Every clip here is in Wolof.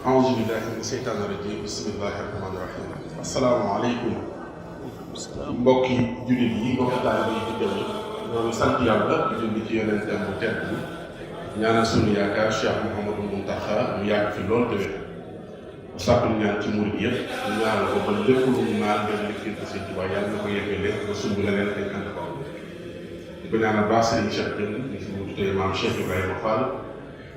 أعوذ بالله من الشيطان الرجيم بسم الله الرحمن الرحيم asalaamaaleykum mbokki jullit yi mbokki taalibe yi di déglu ñoo sant yàlla di julli ci yonentam bu tedd bi ñaanal sunu yaakaar Cheikh Mouhamadou Mountakha mu yàgg fi lool te wér bu sàkkul ñaan ci murid yëpp ñu ñaanal ko ba lépp lu mu naan ngeen liggéey ko Sëñ Tuubaa yàlla na ko yeggale ba sumb leneen dañ ànd ko di ko ñaanal baax Sëriñ Cheikh Jënd di fi wutu tey maam Cheikh Ibrahima Fall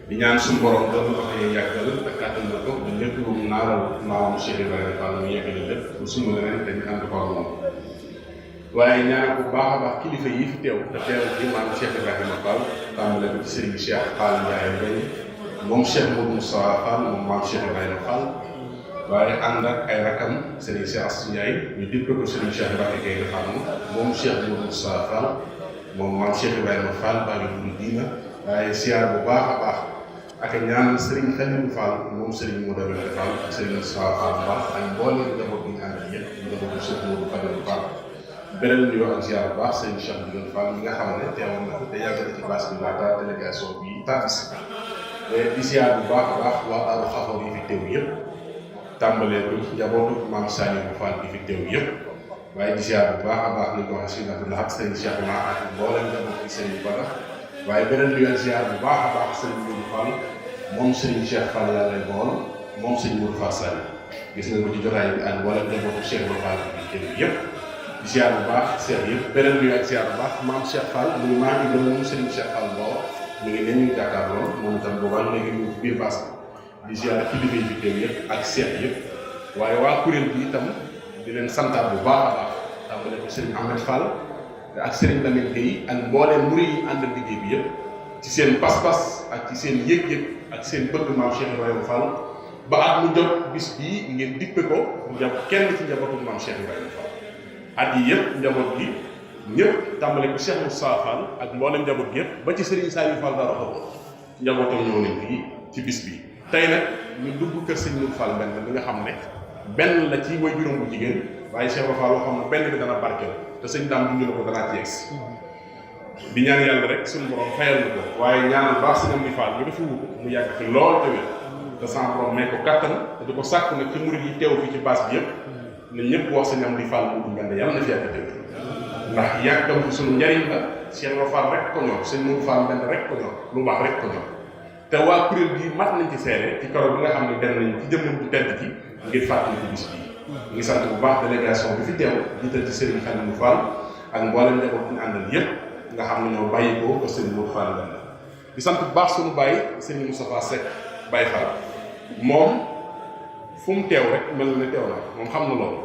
di ñaan suñu borom doon ko xëy yàggal ak kàttan na ko ba lépp lu mu naaral maam Cheikh Ibrahima Fall mu yeggale lépp ba sumb leneen dañ ànd ko ak moom waaye ñaanal bu baax a baax kilifa yi fi teew te teew ci maam Cheikh Ibrahima Fall tàmbale ko ci Serigne Cheikh Fall Ndiaye Mbaye moom Cheikh Modou Moussa Fall moom maam Cheikh Ibrahima Fall waaye ànd ak ay rakam Serigne Cheikh Assou Ndiaye ñu dippe ko Serigne Cheikh Ibrahima Gueye nga xam moom Cheikh Modou Moussa Fall moom maam Cheikh Ibrahima Fall baa ngi dund diina waaye siyaar bu baax a baax ak ñaanal Serigne Khalilou Fall moom Serigne Modou Moussa Fall ak Serigne Moussa Fall baax ak mbooleem njaboot bi ñu ànd ak yëpp njabootu Cheikh Modou Khalilou Fall beneen nuyoo ak ziar bu baax Serigne Cheikh Ndigal Fall mi nga xam ne teewoon na te yàgg na ci base bi laata délégation bi tàggat di ziar bu baax a baax waa Daaru Xafoor yi fi teew yëpp tàmbalee ko njabootu maam Saliou Fall yi fi teew yëpp waaye di ziar bu baax a baax ni ko waxee si nag ak Serigne Cheikh Ma ak mboolem njaboot bi Serigne Bada waaye beneen nuyoo ak ziar bu baax a baax Serigne Modou Fall moom Serigne Cheikh Fall yàlla lay bool moom Serigne Modou Fall Saliou gis nga ko ci jotaay bi ak mboolem njabootu Cheikh Modou Fall yi fi teew yëpp. ziar bu baax Cheikh yëpp beneen bi ak ziar bu baax maam Cheikh Fall mu ngi maa ngi gën moom Serigne Cheikh Fall boo mu ngi leen ñu jàkkaarloo moom itam boobaa léegi ñu ci biir base bi di ziar kilifa yi fi teew yëpp ak Cheikh yëpp waaye waa kuréel bi itam di leen santaat bu baax a baax tàmbale ko Serigne Ahmed Fall ak Serigne Lamine Gueye ak mbooleem murid yi àndal liggéey bi yëpp ci seen pas-pas ak ci seen yëg-yëg ak seen bëgg maam Cheikh Ibrahima Fall ba at mu jot bis bii ngeen dippe ko kenn ci njabootu maam Cheikh Ibrahima Fall at yi yëpp njaboot gi ñëpp tàmbale ko Cheikh Moussa Fall ak mboolem njaboot gi yëpp ba ci Serigne Saliou Fall dara xaw njabootam ñëw nañ fii ci bis bi tey nag ñu dugg kër Serigne Modou Fall benn bi nga xam ne benn la ci way juróom bu jigéen waaye Cheikh Fall loo xam ne benn bi dana barkeel te sëñ daam dund na ko danaa ci yegsi di ñaan yàlla rek suñu borom fayal na ko waaye ñaanal baax Serigne Amdi Fall ñu dafa wut mu yàgg fi lool te wér te sama borom may ko kattan te di ko sàkk nag ci murid yi teew fii ci base bi yëpp ne ñëpp wax Serigne Amdi Fall mu benn yàlla na fi yàgg tëdd ndax yàggam fi suñu njariñ la Cheikh Fall rek ko ñor Serigne Modou Fall benn rek ko ñor lu baax rek ko ñor te waa kuréel bi mat nañ ci seere ci karoot bi nga xam ne dem nañ ci jëmmam bu tedd ji ngir fàttali ko bis bii ngi sant bu baax délégation bi fi teew jiital ci Serigne Khalilou Fall ak mboolem njaboot ñu àndal yëpp nga xam ne ñoo bàyyi ko ba Serigne Modou Fall benn di sant bu baax suñu bàyyi Serigne Moustapha Seck Baye Fall moom fu mu teew rek mel na ne teew na moom xam na loolu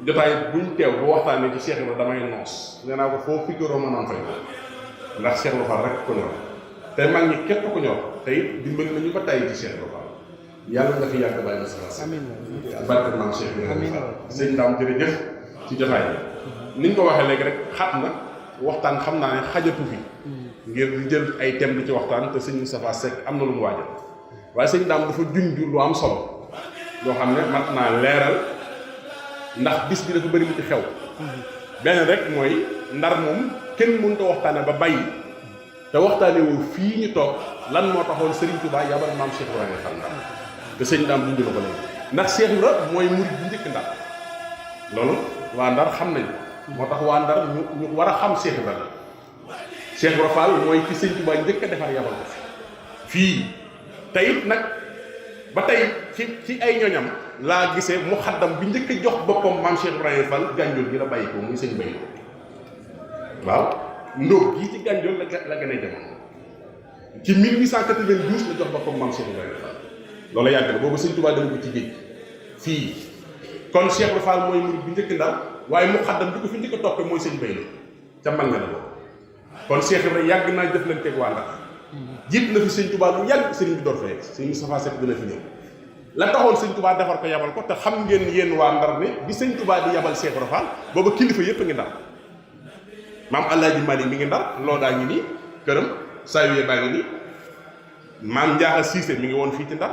jotaay buñ teew bu waxtaanee ci Cheikh Ibrahima damay noos nee naa ko foofu fikiroo ma naan fay ndax Cheikh Ibrahima Fall rek ko ñor te mag ñi képp ko ñor te it dimbali nañu ba tàyyi ci Cheikh Ibrahima Fall yàlla nga fi yàgg bàyyi na sa barke maam Cheikh Ibrahima Fall sëñ Dame jërëjëf ci jotaay bi ni ñu ko waxee léegi rek xat na waxtaan xam naa ne xajatu fi ngir di jël ay thème di ci waxtaan te sëñ Moustapha Seck am na lu mu waajal waaye sëñ Dame dafa junj lu am solo loo xam ne mat naa leeral ndax bis bi dafa bëri lu ci xew benn rek mooy ndar moom kenn mënut a waxtaane ba bàyyi te waxtaane woo fii ñu toog lan moo taxoon Serigne Touba yabal maam Cheikh Ibrahima Fall Ndar te sëñ Dame dund na ko léegi ndax Cheikh Ibrahima mooy murid bu njëkk Ndar loolu waa Ndar xam nañ moo tax waa Ndar ñu war a xam Cheikh Ibrahima Cheikh Ibrahima Fall mooy ki sëñ Touba njëkk a defar yabal ko fii tey nag ba tey ci ay ñoñam laa gisee mu xaddam bi njëkk a jox boppam maam Cheikh Ibrahima Fall Gànjool gi la bàyyi ko muy sëñ Bay waaw ndóob gii ci Gànjool la gën a jamono ci 1892 la jox boppam maam Cheikh Ibrahima Fall loolu yàgg na boobu sëñ Touba dama ko ci géej fii kon Cheikh Ibrahima Fall mooy murid bi njëkk Ndar waaye mu xaddam bi ko fi njëkk a toppee mooy sëñ Bay ca mag nga la boobu kon Cheikh Ibrahima yàgg naa jëflanteeg waa Ndar jiit na fi sëñ Touba lu yàgg sëriñ bi door fa yegg sëñ Moustapha Seck dina fi ñëw la taxoon sëñ Touba defar ko yabal ko te xam ngeen yéen waa Ndar ne bi sëñ Touba di yabal Cheikh Ibrahima Fall booba kilifa yëpp a ngi Ndar maam Alaaji Malik mi ngi Ndar loo daa ngi nii këram Sawiye baa ngi nii maam Ndiakha Cissé mi ngi woon fii ci Ndar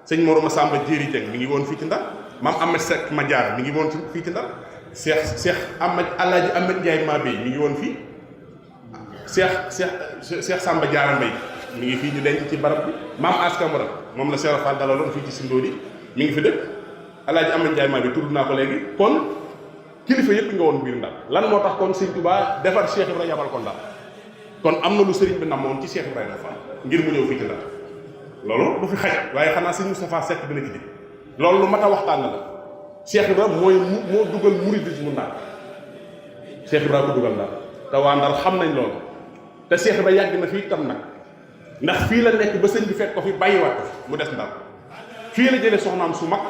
sëñ Moroma Samba Jéeri Jeng mi ngi woon fii ci Ndar maam Ahmed Seck Madiara mi ngi woon fii ci Ndar Cheikh Ahmed Alaaji Ahmed Ndiaye Mabey mi ngi woon fii Cheikh Samba Diarra Mbaye mi ngi fii ñu denc ci barab bi maam As Camara moom la Cheikh Fall dalaloon fii ci Sindodi mi ngi fi dëkk Alaaji Amadou Ndiaye maa bi tudd naa ko léegi kon kilifa yëpp nga woon biir Ndar lan moo tax kon Sëñ Tuubaa defar Cheikh Ibrahima yabal ko Ndar kon am na lu sëriñ bi namoon ci Cheikh Ibrahima Fall ngir mu ñëw fii ci Ndar loolu du fi xaj waaye xanaa sëñ Moustapha Seck dina ci dégg loolu lu mat a waxtaan la Cheikh Ibrahima moo dugal mouridisme Ndar Cheikh Ibrahima ko dugal Ndar te waa Ndar xam nañ loolu te Cheikh Ibrahima yàgg na fii tam nag ndax fii la nekk ba sëñ bi fekk ko fi bàyyiwaat ko fi mu des Ndar fii la jëlee soxnaam su mag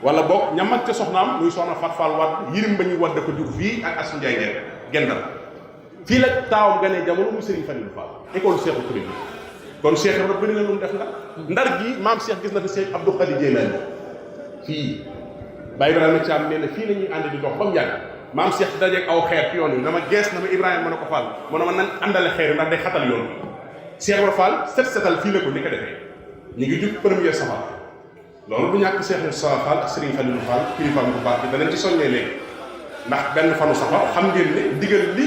wala boog ña mag ca soxnaam muy soxna Fat Fall Wade Yirim ba ñuy Wade ko jur fii ak Assou Ndiaye Gendal fii la taawam ganee jamono muy Serigne Fallou Fall école Cheikhul Khadim bi kon Cheikh Ibrahima bëri na lu mu def Ndar gii maam Cheikh gis na fi Cheikh Abdou Khadi Jeylaani fii Baye Ibrahima Thiam nee na fii la ñuy ànd di dox ba mu yàgg maam Cheikh dajeeg aw xeer ci yoon wi dama gees na ma Ibrahima mën a ko Fall mu ne ma nan àndale xeer yi ndax day xatal yoon bi Cheikh Ibrahima Fall setal fii la ko ni ko defee ñu ngi jub premier safar loolu bu ñàkk Cheikh Moussa Fall ak Serigne Fallou Fall kilifaam bu baax bi da leen ci soññee léegi ndax benn fanu safar xam ngeen ne ndigal li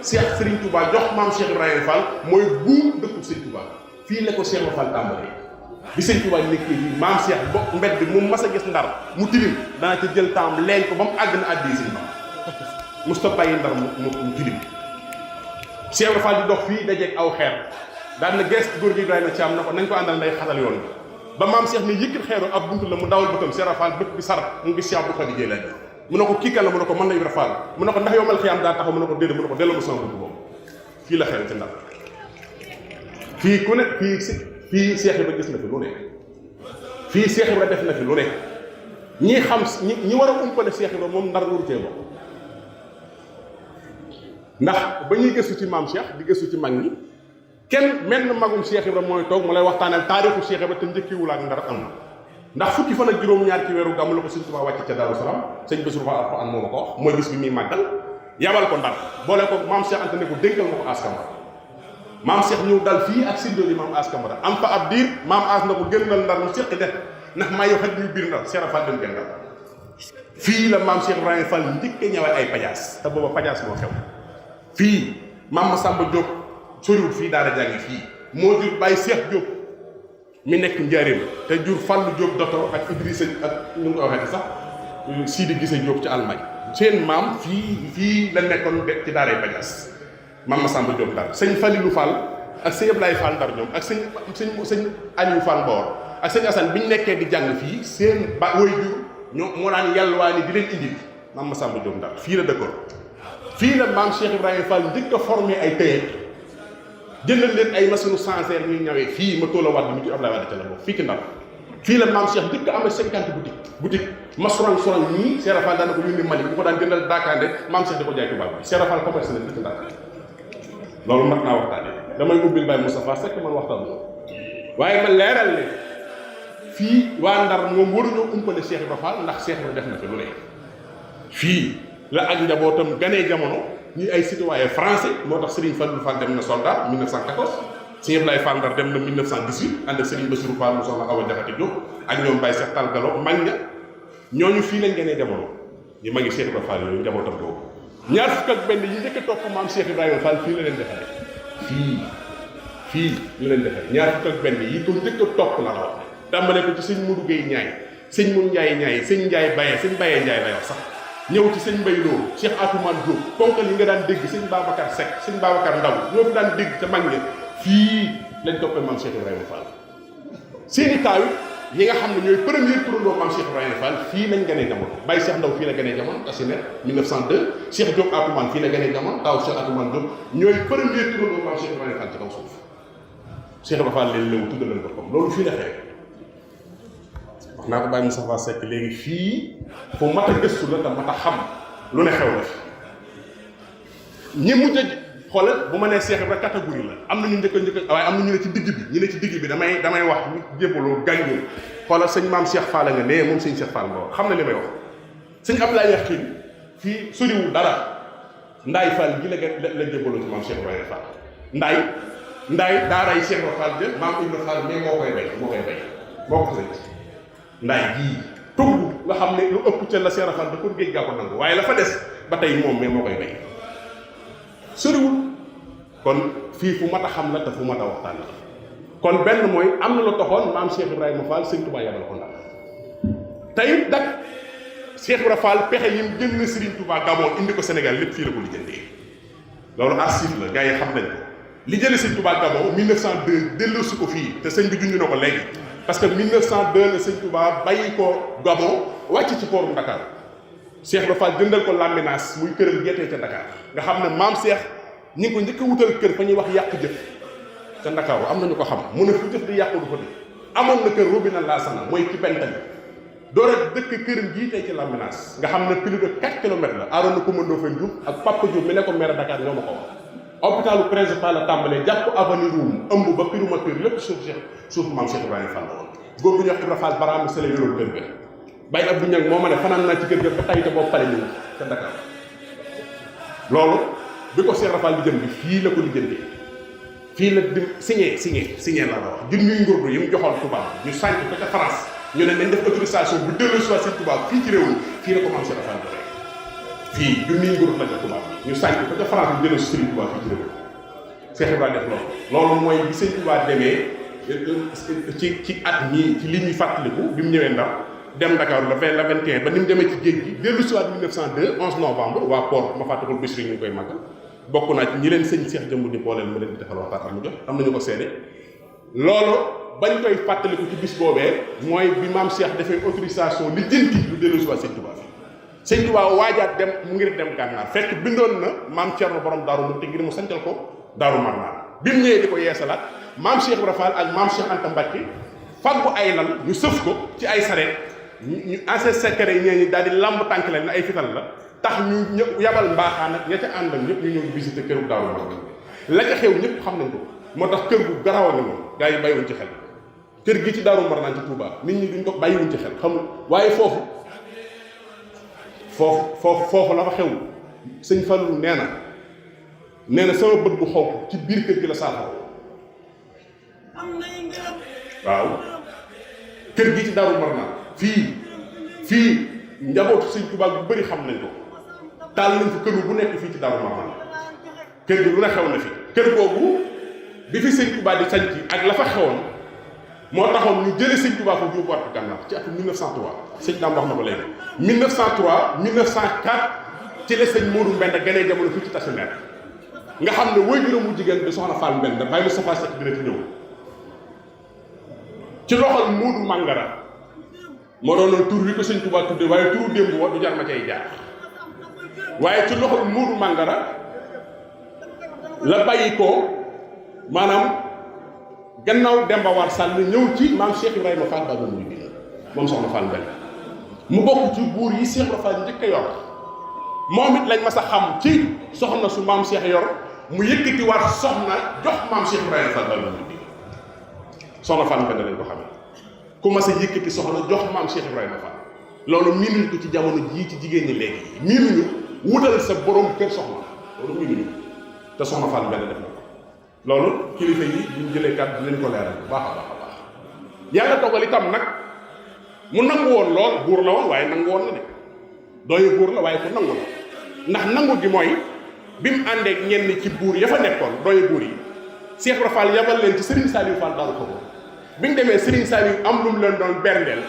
Cheikh Serigne Touba jox maam Cheikh Ibrahima Fall mooy buum dëkku Serigne Touba fii la ko Cheikh Fall tàmbalee bi Serigne Touba nekkee fii maam Cheikh bokk mbedd bi mu mas a gis Ndar mu tilim dana ca jël temps leen ko ba mu àgg na àddi Serigne Ba musta bàyyi Ndar mu tilim Cheikh Fall di dox fii dajeeg aw xeer daan na gëstu góor gi Ibrahima Thiam na ko nañ ko àndal nday xatal yoon bi ba maam Cheikh ne yëkkil xeeru ab buntu la mu dawal bëtam Cheikh Fall bët bi sar mu ngi Cheikh Abdou Khadi Jeylaani mu ne ko kii kan la mu ne ko mën na Ibrahima Fall mu ne ko ndax yomal xiyaam daa taxaw mu ne ko déedéet mu ne ko delloo ma sama buntu boobu fii la xew ci Ndar fii ku ne fii Cheikh Ibrahima gis na fi lu ne fii Cheikh Ibrahima def na fi lu ne ñi xam ñi war a umpale Cheikh Ibrahima moom Ndar waru cee bokk ndax ba ñuy gëstu ci maam Cheikh di gëstu ci mag ñi kenn mel na magum Cheikh Ibrahima mooy toog mu lay waxtaanal taarixu Cheikh Ibrahima te njëkkiwul ak Ndar am ndax fukki fan ak juróom-ñaar ci weeru gàmmu la ko Sëñ Tuubaa wàcc ca Daaru Salaam sëñ Bassirou Fall Alxuraan moo ma ko wax mooy bis bi muy màggal yabal ko Ndar boole ko maam Cheikh Anta ne ko dénkal ma ko As Camara maam Cheikh ñëw dal fii ak Sindodi maam As Camara am fa ab diir maam As na ko génnal Ndar mu séqi def ndax maa yow xet ñu biir Ndar Cheikh Fall dem gëndal fii la maam Cheikh Ibrahima Fall njëkk a ñëwal ay pajaas te booba pajaas moo xew fii maam Massamba Diop soriwul fii daara jàngi fii moo jur Baye Cheikh Diop mi nekk Njaaréem te jur Fallou Diop docteur ak Idrissa ak ñu ngi ko waxee sax Sidi Gise Diop ci Allemagne seen maam fii la nekkoon de ci daaray Pajaas maam Massamba Diop Ndar sëñ Falilou Fall ak sëñ Ablaye Fall Ndar ñoom ak sëñ Aliou Fall Mbor ak sëñ Assane bi ñu nekkee di jàng fii seen woy jur moo daan yàlluwaani di leen indil maam Massamba Diop Ndar fii la dëkkoon fii la maam Cheikh Ibrahima Fall njëkk a formé ay tailleur jëndal leen ay machine chancer ñuy ñawee fii ma toola waat bi mu ci Ablaye Wade ca la boobu fii ci Ndar fii la maam Cheikh njëkk a amee 50 boutique masroñ soroñ ñii Cheikh Fall daan na ko yónni Mali bu ko daan jëndal daakaande maam Cheikh di ko jaay tubaab bi Cheikh Fall commerce la fii ci Ndar loolu mat naa waxtaane damay ubbil Baye Moustapha Seck man waxtaan waaye ma leeral ne fii waa Ndar moom waruñoo umpale Cheikh Ibrahima Fall ndax Cheikh Ibrahima def na fi lu ne fii la ak njabootam ganee jamono ñi ay citoyen français moo tax Serigne Fallou Fall dem na soldat 1914 Serigne Ablaye Fall Ndar dem na 1918 ànd ak Serigne Bassirou Fall mu soxna Awa Jaxate Diop ak ñoom Baye Cheikh Tall Galo mag ña ñooñu fii lañ ganee jamono ñi magi Cheikh Ibrahima Fall yooyu njabootam boobu ñaar fukk ak benn yi njëkk a topp maam Cheikh Ibrahima Fall fii la leen defaree fii la leen defaree ñaar fukk ak benn yi ko njëkk a topp la wax tàmbale ko ci sëñ Modou Gueye Ñaay sëñ Mun Njaay Ñaay sëñ Njaay Baye sëñ Baye Njaay lay wax sax ñëw ci sëñ Mbay Lo Cheikh Atoumane Diop ponkal yi nga daan dégg sëñ Babacar Seck sëñ Babacar Ndaw ñoo fi daan dégg ca mag ñi fii lañ toppee maam Cheikh Ibrahima Fall seeni taaw yi nga xam ne ñooy premier turandoo maam Cheikh Ibrahima Fall fii lañ gënee jamono Baye Cheikh Ndaw fii la gënee jamono Asiner 1902 Cheikh Diop Atoumane fii la gënee jamono taaw Cheikh Atoumane Diop ñooy premier turandoo maam Cheikh Ibrahima Fall ci kaw suuf Cheikh Ibrahima Fall leen léwu tuddal leen ko comme loolu fii la xew wax naa ko Baye Moustapha Seck léegi fii fu mat a gëstu la te mat a xam lu ne xew la fi ñi mujj a xoolal bu ma nee Cheikh Ibrahima catégorie la am na ñu njëkk waaye am na ñu ne ci digg bi ñu ne ci digg bi damay wax ñu jébbaloo gànjul xoolal sëñ maam Cheikh Fall nga nee moom sëñ Cheikh Fall nga xam na li may wax sëñ Ablaye Yaxin fii soriwul dara Ndaay Fall gi la jébbaloo ci maam Cheikh Ibrahima Fall Ndaay daaray Cheikh Ibrahima Fall jël maam Ibrahima Fall mais moo koy bay moo ko sëñ Ndaay gii tugg nga xam ne lu ëpp ca la Cheikh Ibrahima Fall da ko géej gaa ko nangu waaye la fa des ba tey moom mais moo koy bay soriwul kon fii fu mat a xam la te fu mat a waxtaan la kon benn mooy am na lu taxoon maam Cheikh Ibrahima Fall sëñ Touba yabal ko Ndar tey nag Cheikh Ibrahima Fall pexe yi mu jënd Serigne Touba Gabon indi ko Sénégal lépp fii la ko lijjantee loolu archive la gars yi xam nañ ko li jëlee Serigne Touba Gabon 1902 delloosi ko fii te sëñ bi junj na ko léegi parce que 1902 la sëñ Touba bàyyi ko Gabon wàcc ci pooru Dakar Cheikh Ibrahima Fall jëndal ko Lambinaas muy këram gettee ca Dakar nga xam ne maam Cheikh ñi ngi ko njëkk a wutal kër fa ñuy wax yàq jëf ca Dakar am nañu ko xam mu ne fu jëf di yàqu du ko di amoon na kër robinet Laasana mooy ci Bentali door a dëkk këram jii tey ci Lambinaas nga xam ne plus de 4 kilomètres la aaroon na ko mëndoo fa Diouf ak Papa Diouf mi ne ko maire Dakar ñoo ma ko wax hôpitalu principal la tàmbalee jàpp avenue Roum ëmb ba primature lépp suuf maam Cheikh Ibrahima Fall la woon góor bu ñuy wax Ibrahima Fall Baraam Sele yoroon kër ga Baye Abdou Niang moo ma ne fanaan naa ci kër ga ba tay te boobu pare ñu ca Dakar loolu bi ko Cheikh Rafal di jëm bi fii la ko lijjantee fii la di signé la wax junniy ngurdu yi mu joxoon tubaab ñu sànq ko ca France ñu ne nañ def autorisation bu dellu si seen tubaab fii ci réew mi fii la ko maam Cheikh Rafal joxee fii junniy ngurdu la ca tubaab ñu sànq ko ca France ñu dellu si Serigne Touba fii ci réew mi Cheikh Ibrahima def loolu mooy bi Serigne Touba demee ci at ñii ci li ñuy fàttaliku bi mu ñëwee Ndar dem Dakar le 20 le 21 ba ni mu demee ci géej gi dellu si waat 1902 11 novembre waa port ma fàttakul bés ñu ngi koy màggal bokk naa ci ñi leen sëñ Cheikh jëmb di booleel ma leen di defal waxtaan mu jot am nañu ko seede loolu bañ koy fàttaliku ci bis boobee mooy bi maam Cheikh defee autorisation li jënti lu dellu si waat sëñ Touba sëñ Touba waajaat dem mu ngir dem Gànnaar fekk bindoon na maam Thierno borom Daaru Muxti ngir mu sancal ko Daaru Marnaan bi mu ñëwee di ko yeesalaat maam Cheikh Ibra Fall ak maam Cheikh Anta Mbacke faggu ay lal ñu sëf ko ci ay sareet ñu ancien secret yi ñee ñi daal di lamb tànk leen ne ay fital la tax ñu ñëpp yabal mbaaxaan ak ña ca àndal ñëpp ñu ñëw visité këru Daaru Marnaan la ca xew ñëpp xam nañ ko moo tax kër gu garaw la moom gars yi bàyyiwuñ ci xel kër gi ci Daaru Marnaan ci Touba nit ñi duñ ko bàyyiwuñ ci xel xamul waaye foofu la fa xew sëñ Fallou nee na sama bët bu xonq ci biir kër gi la saafara waaw kër gi ci Daaru Marnaan fii njabootu sëñ Tuubaa bu bëri xam nañ ko taal nañ fa kër bu nekk fii ci Daaru Marnaan kër gi lu ne xew na fi kër boobu bi fi sëñ Tuubaa di sanc ak la fa xewoon moo taxoon ñu jële sëñ Tuubaa foofu yóbbuwaat ko Gànnaar ci atum 1903 sëñ Daam wax na ko léegi 1903 1904 ci la sëñ Modou Mbend ganee jamono fii ci Tassinère nga xam ne waajuram mu jigéen bi soxna Fall Mbend Baye Moustapha Seck dina ci ñëw ci loxol Modou Mangara moo doonoon tur wi ko sëñ Tuubaa tudde waaye turu démb wa du jar ma cay jaar waaye ci loxol Modou Mangara la bàyyi ko maanaam gannaaw Demba War Sall ñëw ci maam Cheikh Ibrahima Fall Babou Mouridina moom soxna Fall Mbend mu bokk ci buur yi Cheikh Ibrahima Fall njëkk a yor moom it lañ ma sa xam ci soxna su maam Cheikh yor mu yëkkati waat soxna jox maam Cheikh Ibrahima Fall Babou Mouridina soxna Fall Mbend lañ ko xamee ku ma sa yëkkati soxna jox maam Cheikh Ibrahima Fall loolu miinuñ ko ci jamono jii ci jigéen ñi léegi miinuñu wutal sa borom kër soxna loolu miinuñu te soxna Fall Mbend def na ko loolu kilifa yi buñ jëlee kàddu dinañ ko leeral bu baax a baax a baax yàlla dogal itam nag mu nangu woon lool buur la woon waaye nangu woon na de dooyu buur la waaye ku nangu la ndax nangu gi mooy bi mu àndeek ñenn ci buur ya fa nekkoon dooyu buur yi Cheikh Ibra Fall yabal leen ci Serigne Saliou Fall Daaru Xaboor bi ñu demee Serigne Saliou am lu mu leen doon berndeel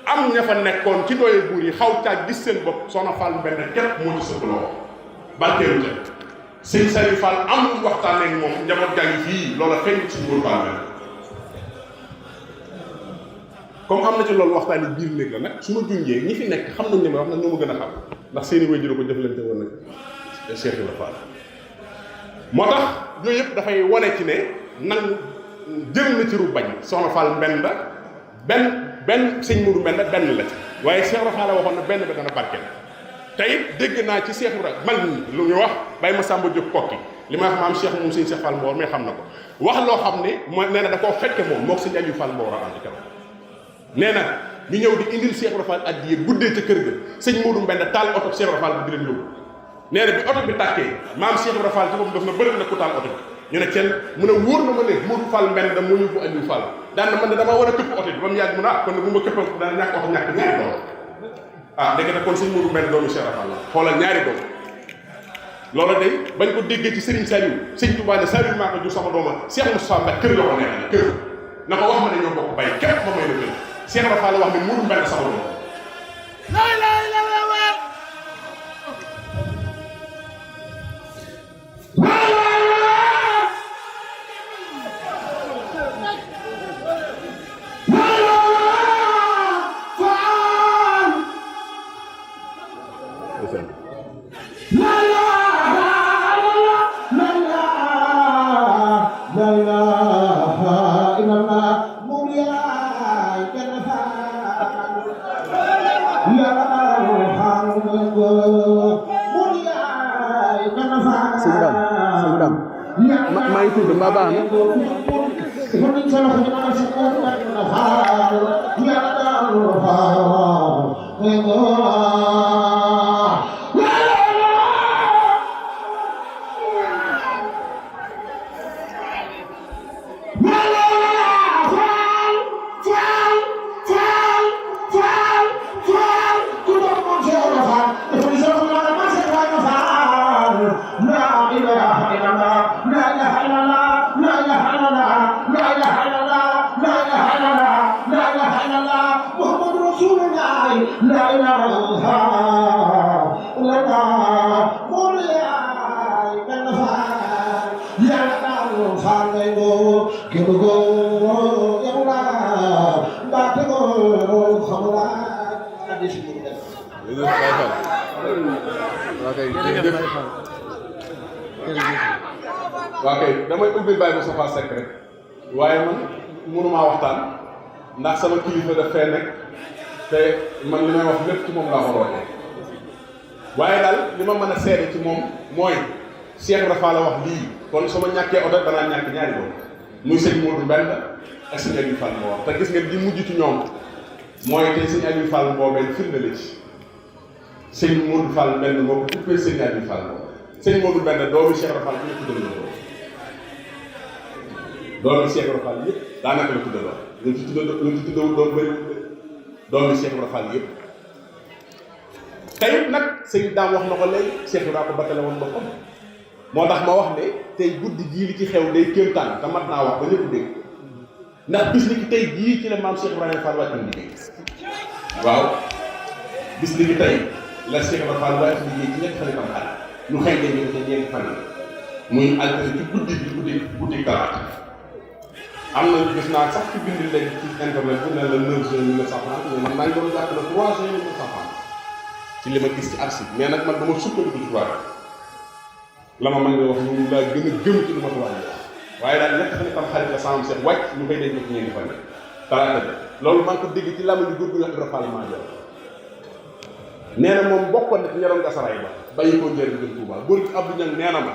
am ña fa nekkoon ci dooyu buur yi xaw caa gis seen bopp soxna Fall Mbend képp moo ci sëpp loo barkeelu ca Serigne Saliou Fall am lu waxtaan ak moom njaboot gaa ngi fii loola feeñ ci buur Fall Mbend comme am na ci loolu waxtaan yi biir néeg la nag su ma junjee ñi fi nekk xam nañ ne ma wax nag ñoo ma gën a xam ndax seeni waajur ko jëflante woon nag Cheikh Ibra Fall moo tax yooyu yëpp dafay wane ci ne nangu jël na ci ru bañ soxna Fall Mbend benn sëñ Modou Mbend benn la ci waaye Cheikh Ibra Fall la waxoon na benn ba dana barkeel te it dégg naa ci Cheikh Ibra mag ñi lu ñu wax Baye Massamba Diop kokki li ma wax maam Cheikh moom sëñ Cheikh Fall Mbawar mais xam na ko wax loo xam ne mooy nee na da koo fekke moom moo ko sëñ Aliou Fall Mbawar a ànd keroog nee na ñu ñëw di indil Cheikh Ibra Fall addiya guddee ca kër ga sëñ Modou Mbend taal oto Cheikh Ibra Fall bi di leen yóbbu nee na bi oto bi tàkkee maam Cheikh Ibra Fall ci boppam daf na bëri na ku taal oto bi ñu ne kenn mu ne wóor na ma ne Modou Fall Mbend da moo yóbbu Aliou Fall daan na man ne damaa war a këpp oto bi ba mu yàgg mu ne ah kon ne bu ma këppal daan ñàkk oto ñàkk ñaari doom ah dégg na kon sëñ Modou Mbend doomu Cheikh Ibra Fall la xoolal ñaari doom loolu day bañ ko déggee ci Serigne Saliou Serigne Touba ne Saliou maa ko jur sama dooma Cheikh Moussa Mbacke kër la ko neexal kër na ko wax ma ne ñoo bokk bay képp ma may la kër Cheikh Rafa la wax ne mënu mbenn sama dooma maa ngi tudd mbaa baax waa kay damay ubbil Baye Moustapha Seck rek waaye man mënumaa waxtaan ndax sama kilifa daf fee nekk te man li may wax lépp ci moom laa ko rootee waaye daal li ma mën a seede ci moom mooy Cheikh Rafa la wax lii kon su ma ñàkkee oto danaa ñàkk ñaari doom muy sëñ Modou Mbend ak sëñ Aliou Fall moo wax te gis nga di mujj ci ñoom mooy tey sëñ Aliou Fall boobee firnde la ci sëñ Modou Fall Mbend moo ko tuppee sëñ Aliou Fall moo sëñ Modou Mbend doomu Cheikh Rafa bi la tuddal la doomu Cheikh Rafa yëpp daanaka la tuddal lu ci tuddawul doom bëri doomu Cheikh Rafa yëpp tey nag sëñ Daam wax na ko léegi Cheikh Rafa ko battale woon boppam moo tax ma wax ne tey guddi gii li ci xew day kéemtaan te mat naa wax ba ñëpp dégg ndax bis ni ki tey jii ci la maam Cheikh Ibrahima Fall wàcc liggéey waaw bis ni ki tey la Cheikh Ibrahima Fall wàcc liggéey ci ñetti fan yi tam xaar ñu xëy dañ ñu ko ci ñeenti fan yi muy altine ci guddi talaata am na gis naa sax ci bind léegi ci internet bi ne la 9 juin 1930 mais man maa ngi doon jàpp le 3 juin 1930 ci li ma gis ci archive mais nag man dama sukkandiku ci tubaab la ma mën nga wax moom laa gën a gëm ci lu ma tubaab yi wax waaye daal ñett fan itam xarit la sama seet wàcc ñu koy denc ci ñeenti fan yi talaata bi loolu maa ngi ko dégg ci làmmiñu góor gu ñu wax Ibra Fall maa jox nee na moom bokkoon na ci ñaroon gasaraay ba bàyyi ko njëriñ gën Touba góor gi Abdou Niang nee na ma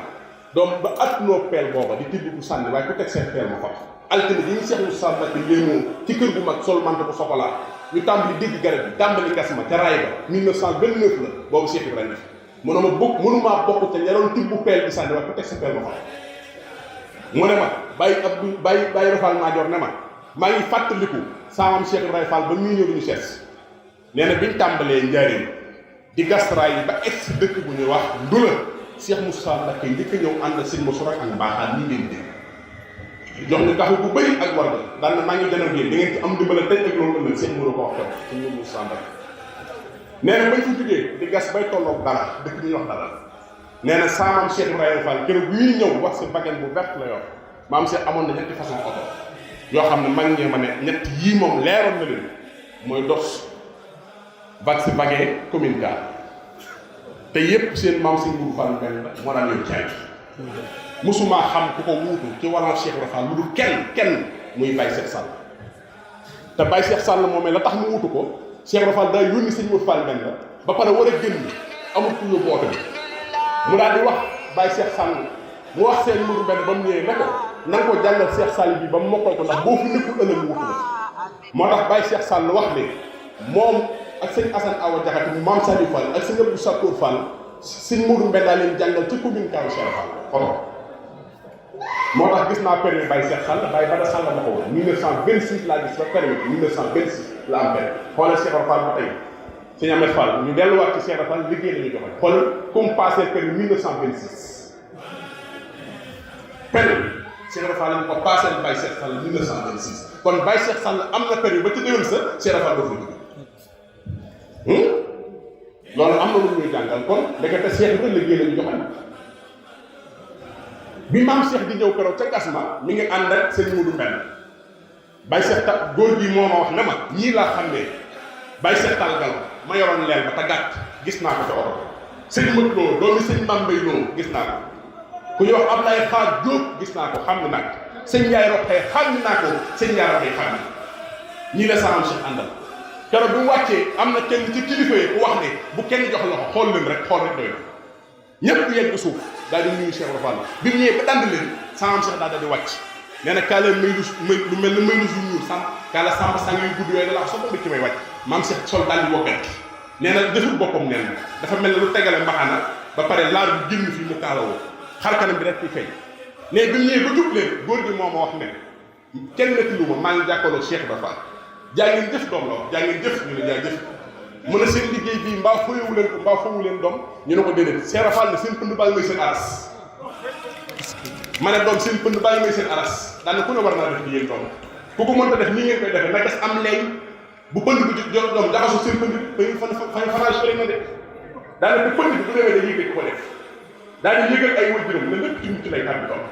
doom ba atnoo peel booba di tibb bu sànni waaye ku teg seen peel ma fab altine bi ñu seexlu sàmba ci léemoo ci kër gu mag sol mante bu sokolaa ñu tàmbali dégg garab bi tàmbali gas ma ca raay ba 1929 la boobu Cheikh Ibrahima mu ne ma mënumaa bokk te ñaroon tibb peel bi sànni waaye ku teg sa peel ma fab mu ne ma bàyyi Rafal Maajoor ne ma maa ngi fàttaliku saamam Cheikh Ibrahima Fall ba muy ñëw duñu seet nee na biñ tàmbalee njaareem di gas raay yi ba egg si dëkk bu ñuy wax Ndula Cheikh Moussa Mbacké njëkk a ñëw ànd sëñ ma sura ak mbaaxaan ñi ngeen dégg jox ñu gaxu bu bëri ak warga daan na maa ngi janal yéen da ngeen ci am dimbale tey ak loolu ëllëg sëñ mënu ko wax tam sëñ Moussa Mbacké nee na bañ fi jógee di gas bay tolloog dara dëkk bi ñuy wax dara nee na saamam Cheikh Ibrahima Fall keroog bi ñuy ñëw wax si bagen bu vert la yor maam Cheikh amoon na ñetti façon oto yoo xam ne mag ñee ma ne ñett yii moom leeroon na leen mooy dos vax bagee commune car te yépp seen maam sëñ Mourou Fall benn la moo daan yow caay musuma xam ku ko wuutu ci wàllu Cheikh Ibrahima Fall lu dul kenn muy Baye Cheikh Sall te Baye Cheikh Sall moom la tax mu wuutu ko Cheikh Ibrahima Fall daa yónni sëñ Mourou Fall benn la ba pare war a génn amul ku yóbbu oto bi mu daal di wax Baye Cheikh Sall mu wax seen Mourou benn ba mu ñëwee ne ko na nga ko jàngal Cheikh Sall bi ba mu mokkal ko ndax boo fi nekkul ëllëg mu wutu la moo tax Baye Cheikh Sall wax ne moom ak sëñ Assane Awa Diakhaté mu maam Saliou Fall ak sëñ Abdou Sakour Fall sëñ Mourou Mbenda leen jàngal ci commune Kaaru Cheikh Fall xoto moo tax gis naa permis Baye Cheikh Sall Baye Bada Sall ma ko woon 1926 laa gis ba permis 1926 la am permis xoolal Cheikh Fall ba tey sëñ Ahmed Fall ñu delluwaat ci Cheikh Fall liggéey la ñu joxe xoolal comme passé permis 1926 permis Cheikh Ibra Fall lañ ko passé Baye Cheikh Sall 1926 kon Baye Cheikh Sall am na permis ba ci déwén sa Cheikh Ibra Fall doo fa jóge loolu am na lu ñuy jàngal kon ndekete Cheikh Ibra liggéey lañu joxal bi maam Cheikh di ñëw keroog ca Gasma mi ngi ànd ak sëñ Modou Mbenn Baye Cheikh ta góor gi moo ma wax ne ma ñii laa xam ne Baye Cheikh Tall Gal ma yoroon leel ba te gàtt gis naa ko ca oto sëñ Mat Lo doomi sëñ Mambay Lo gis naa ko ku ñuy wax Ablaye Xaar Diop gis naa ko xam ne nag sëñ Ndiaye Roxee xam naa ko sëñ Ndiaye Roxee xam ne ñii la sama Cheikh àndal keroog bi mu wàccee am na kenn ci kilifa yi ku wax ne bu kenn jox loxo xool leen rek xool rek doy na ñëpp yegg suuf daal di nuyu Cheikh Ibra Fall bi mu ñëwee ba dand leen sama Cheikh daal di wàcc nee na kaa leen lu mel ne may lu ñuul sàmm kaa la sàmm sang yu gudd yooyu da la soxla ci may wàcc maam Cheikh sol daal di woggat nee na deful boppam nee na dafa mel ne lu tegale mbaxana ba pare laar bi génn fii mu kaalawoo xar kanam bi rek ci feeñ mais bi mu ñëwee ba jub leen góor gi moo ma wax ne kenn nekk lu ma maa ngi jàkkaarloo Cheikh Ibra Fall jaa ngeen jëf doom la wax jaa ngeen jëf ñu ne jaa jëf mu ne seen liggéey bii mbaa foyewu leen ko mbaa foyewu leen doom ñu ne ko déedéet Cheikh Ibra Fall ne seen pënd baa ngi may seen aras ma ne doom seen pënd baa ngi may seen aras daane ku ne war naa def di yéen doom ku ko mënta def nii ngeen koy defee na des am leñ bu pënd bi jot doom jaxasoo seen pënd bi fanage fële na de daane bu pënd bi bu demee da yëg ko def daal di yëgal ay waajuram ne lépp ci mucc lay tàbbi doom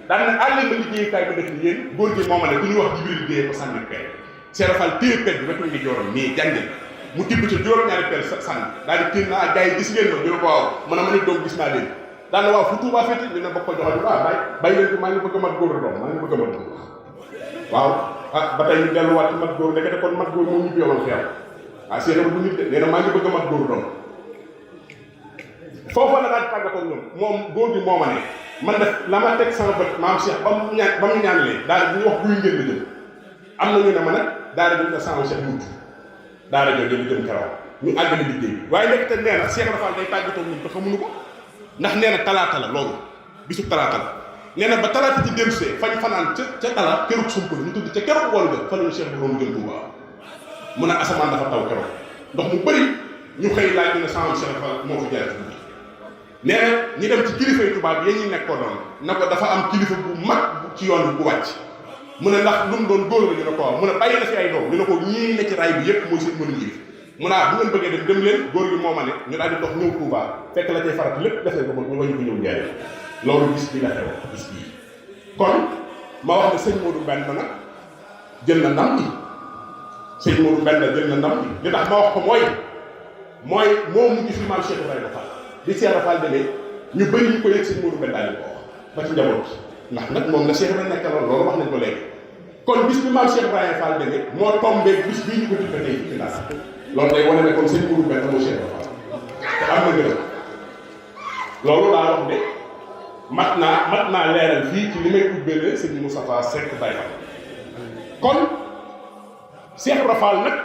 daane ne àll ma liggéeyukaay ba def ni yéen góor gi moo ma ne ku ñuy wax Jibril dee ko sànni pee Cheikh Ibra Fall téye pet bi rek ngi joorom nii jàngil mu tibb ci juróom-ñaari per sànni daal di téen naa gars yi gis ngeen ma ñu ne ko waaw man a ma ne doom gis naa leen daal na waaw fu Tuubaa féete ñu ne bokk ko joxe waaw bàyyi leen ko maa ngi bëgg a mat góor a doom maa ngi bëgg a mat góor waaw ah ba tey ñu delluwaat ci mat góor ndekete kon mat góor moom ñu yomal xeew ah Cheikh Ibra bu nit de nee na maa ngi bëgg a mat góor doom foofu la daal di tàggatoo ñoom moom góor gi moo ma ne man def la ma teg sama bët maam Cheikh ba mu ñaanalee daal di wax buy ngeen la jëm am na ñu ne ma nag daara jëm na sama Cheikh mucc daara jooju ñu jëm keroog ñu àggale liggéey bi waaye ndekete nee na Cheikh Ibra Fall day tàggatoo ñun te xamuñu ko ndax nee na talaata la loolu bisu talaata la nee na ba talaata ci dellusee fañ fanaan ca tala keruk sump ñu tudd ca keruk wol ga fa la ñu Cheikh bu doon jëm Touba mu ne asamaan dafa taw keroog ndox mu bëri ñu xëy laaj ñu ne sama Cheikh Ibra Fall moo fi jaar nee na ñi dem ci kilifa yu tubaab yi ñu nekkoon doon na ko dafa am kilifa bu mag ci yoon bu wàcc mu ne ndax lu mu doon góor la ñu ne ko waaw mu ne bàyyi na fi ay doom ñu ne ko ñii ne ci raay bi yëpp mooy seen mën a njiif mu ne bu ngeen bëggee dem leen góor gi moo ma ne ñu daal di dox ñëw Touba fekk la cay farat lépp def nañ ko ñu wañu ko ñëw njaay loolu bis bi la xew bis bii kon ma wax ne sëñ Modou Mbène ba nag jël na ndam bi sëñ Modou Mbène la jël na ndam bi li tax ma wax ko mooy moo mujj fi maam Cheikh Ibrahima Fall di Cheikh Ibra Fall demee ñu bëri ñu ko yëg sëñ Modou Mbène daal di ko wax ba ci njaboot ndax nag moom la Cheikh Ibrahima nekkaloon loolu wax nañ ko léegi kon bis bi maam Cheikh Ibrahima Fall demee moo tombé bis bii ñu ko tuddee tey ci Ndar loolu day wane ne kon sëñ Modou Mbène moo Cheikh Ibrahima Fall te am na gërëm loolu laa wax ne mat naa leeral fii ci li may ubbee sëñ Moustapha Seck Baye Fall kon Cheikh Ibrahima Fall nag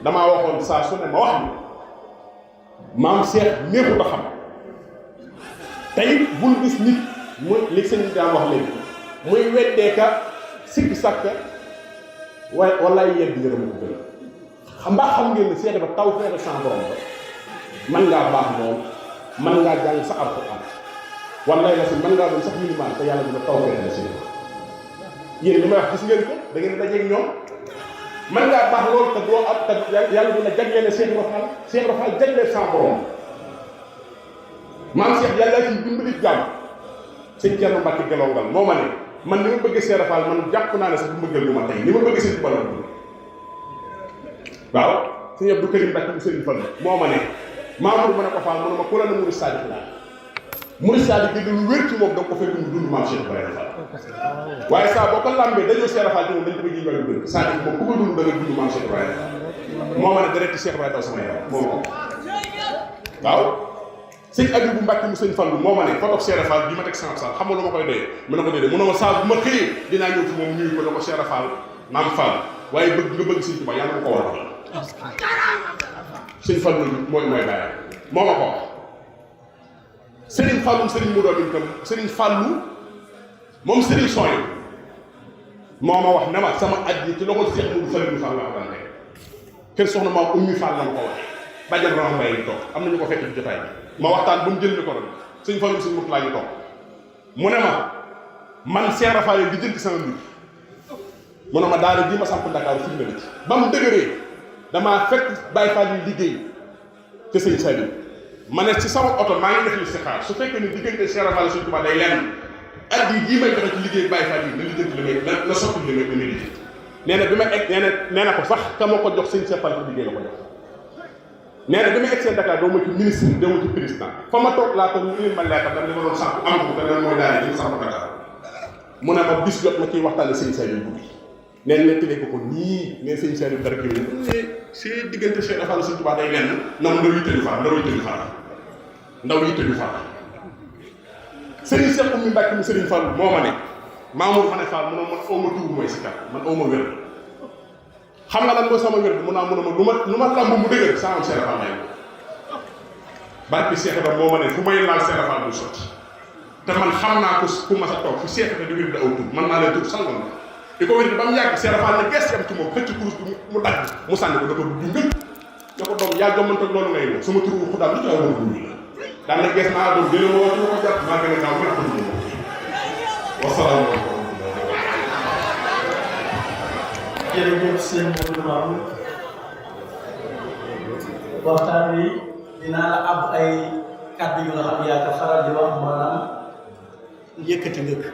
damaa waxoon saa su ne ma wax ni maam Cheikh néexut a xam tey bul gis nit muy li sëñ bi daan wax léegi muy weddeeka sikki sàkka wala yedd ngërëm ko gën mbaa xam ngeen ne Cheikh ba taw feexe sans borom ba man ngaa baax moom man ngaa jàng sa alxuraan wallaay la si man ngaa doon sax minimal te yàlla dina taw feexe la si yéen li may wax gis ngeen ko da ngeen dajeeg ñoom man ngaa baax loolu te doo am te yàlla dina jagleel Cheikh Ibra Fall jagleel sans borom maam Cheikh yàlla ci dimbali jàmm sëñ Thierno Mbacke Gelongal moo ma ne man ni ma bëggee Cheikh Ibra Fall man jàpp naa ne sax bu mbëggal lu ma tey ni ma bëggee sëñ Balla waaw sëñ Abdou Karim Mbacke bu sëñ Fall moo ma ne Mamour ma ne ko Fall mu ne ma ku la ne Mouride Sadio laa Mouride Sadio gi lu wér ci moom da nga ko fekk mu dund maam Cheikh Ibrahima Fall waaye saa boo ko lambee dañoo Cheikh Ibra Fall ci moom dañ ko bëgg ñu dëgg Sadio moom ku ko dund da nga dund maam Cheikh Ibrahima moo ma ne direct Cheikh Ibrahima daw sama yaram moo ma ko waaw sëñ Abibou bu Mbacke mu sëñ Fallu moo ma ne photo Cheikh Ibra Fall bi ma teg sama sal xam nga lu ma koy doyee mu ne ko déedéet mu ne ma saa bu ma xëyee dinaa ñëw ci moom ñuy ko ne ko Cheikh Ibra Fall maam Fall waaye bëgg nga bëgg sëñ Tuubaa yàlla ma ko war a sëñ Fallu mooy bàyyi moo ma ko wax Serigne Fallu Serigne mu doon itam Serigne Fallu moom Serigne Soy moo ma wax ne ma sama at yi ci loxo Cheikh Moudou Fallu Fall la ko daan teg kër soxna maam Oumy Fall la ma ko waxee bàjjan Rama Mbaye ngi toog am na ñu ko fekk ci jotaay bi ma waxtaan ba mu jël micro bi sëñ Fallu sëñ Murtala ngi toog mu ne ma man Cheikh Rafaal di jënd sama mbir mu ne ma daara ji ma samp Dakar fi mu ne ci ba mu dëgëree damaa fekk Baye Fall yi liggéey te sëñ Saliou ma ne ci sama oto maa ngi def li si xaar su fekkee ne diggante Cheikh Rafaal Sëñ Tuubaa day lenn at yi may joxe ci liggéey Baye Fall yi na lijjanti li may na sotti li may lijjanti nee na bi ma egg nee na ko sax ka ma ko jox sëñ Cheikh Fall ko liggéey la ko jox nee na bi ma egg seen Dakar doo ma ci ministre doo ma ci président fa ma toog laa ko ñu indi ma leetal dama li ma doon sax am ko te mooy daal di sax Dakar mu ne ma bis jot ma ciy waxtaane sëñ Saliou guddi nee na nettalee ko nii nee sëñ Saliou dara kii ne si diggante Cheikh Rafaal Sëñ Tuubaa day lenn na mu ndaw yi tëju faat ndaw yi tëju faat Serigne Cheikh Oumy Mbacke mu Serigne Fall moo ma ne Mamour ma ne Fall mu ne man aw ma tuur mooy si kat man aw ma wér xam nga lan mooy sama wér mu naa mu ne ma lu ma lamb mu dëgër saa am Cheikh Fall may barke Cheikh Ibrahima moo ma ne fu may laal Cheikh Fall du sotti te man xam naa ko ku ma sa toog fu Cheikh Ibrahima di wér da aw tur man naa leen tur sangoon na di ko wér ba mu yàgg Cheikh Fall ne gees yam ci moom xëcc kurus bi mu dagg mu sànni ko da ko du ngël da ko doom yaa jomante loolu ngay ñëw sama tur wu xudaal lu ci aw war a daan na gees naa doom jële moo ci ko jàpp maa gën a gaaw mën a ko dugg wasalaamaaleykum jërëjëf sëñ Modou Mamour waxtaan wi dinaa la ab ay kàddu yu nga xam yaa ko faral di wax maanaam yëkkati ngëkk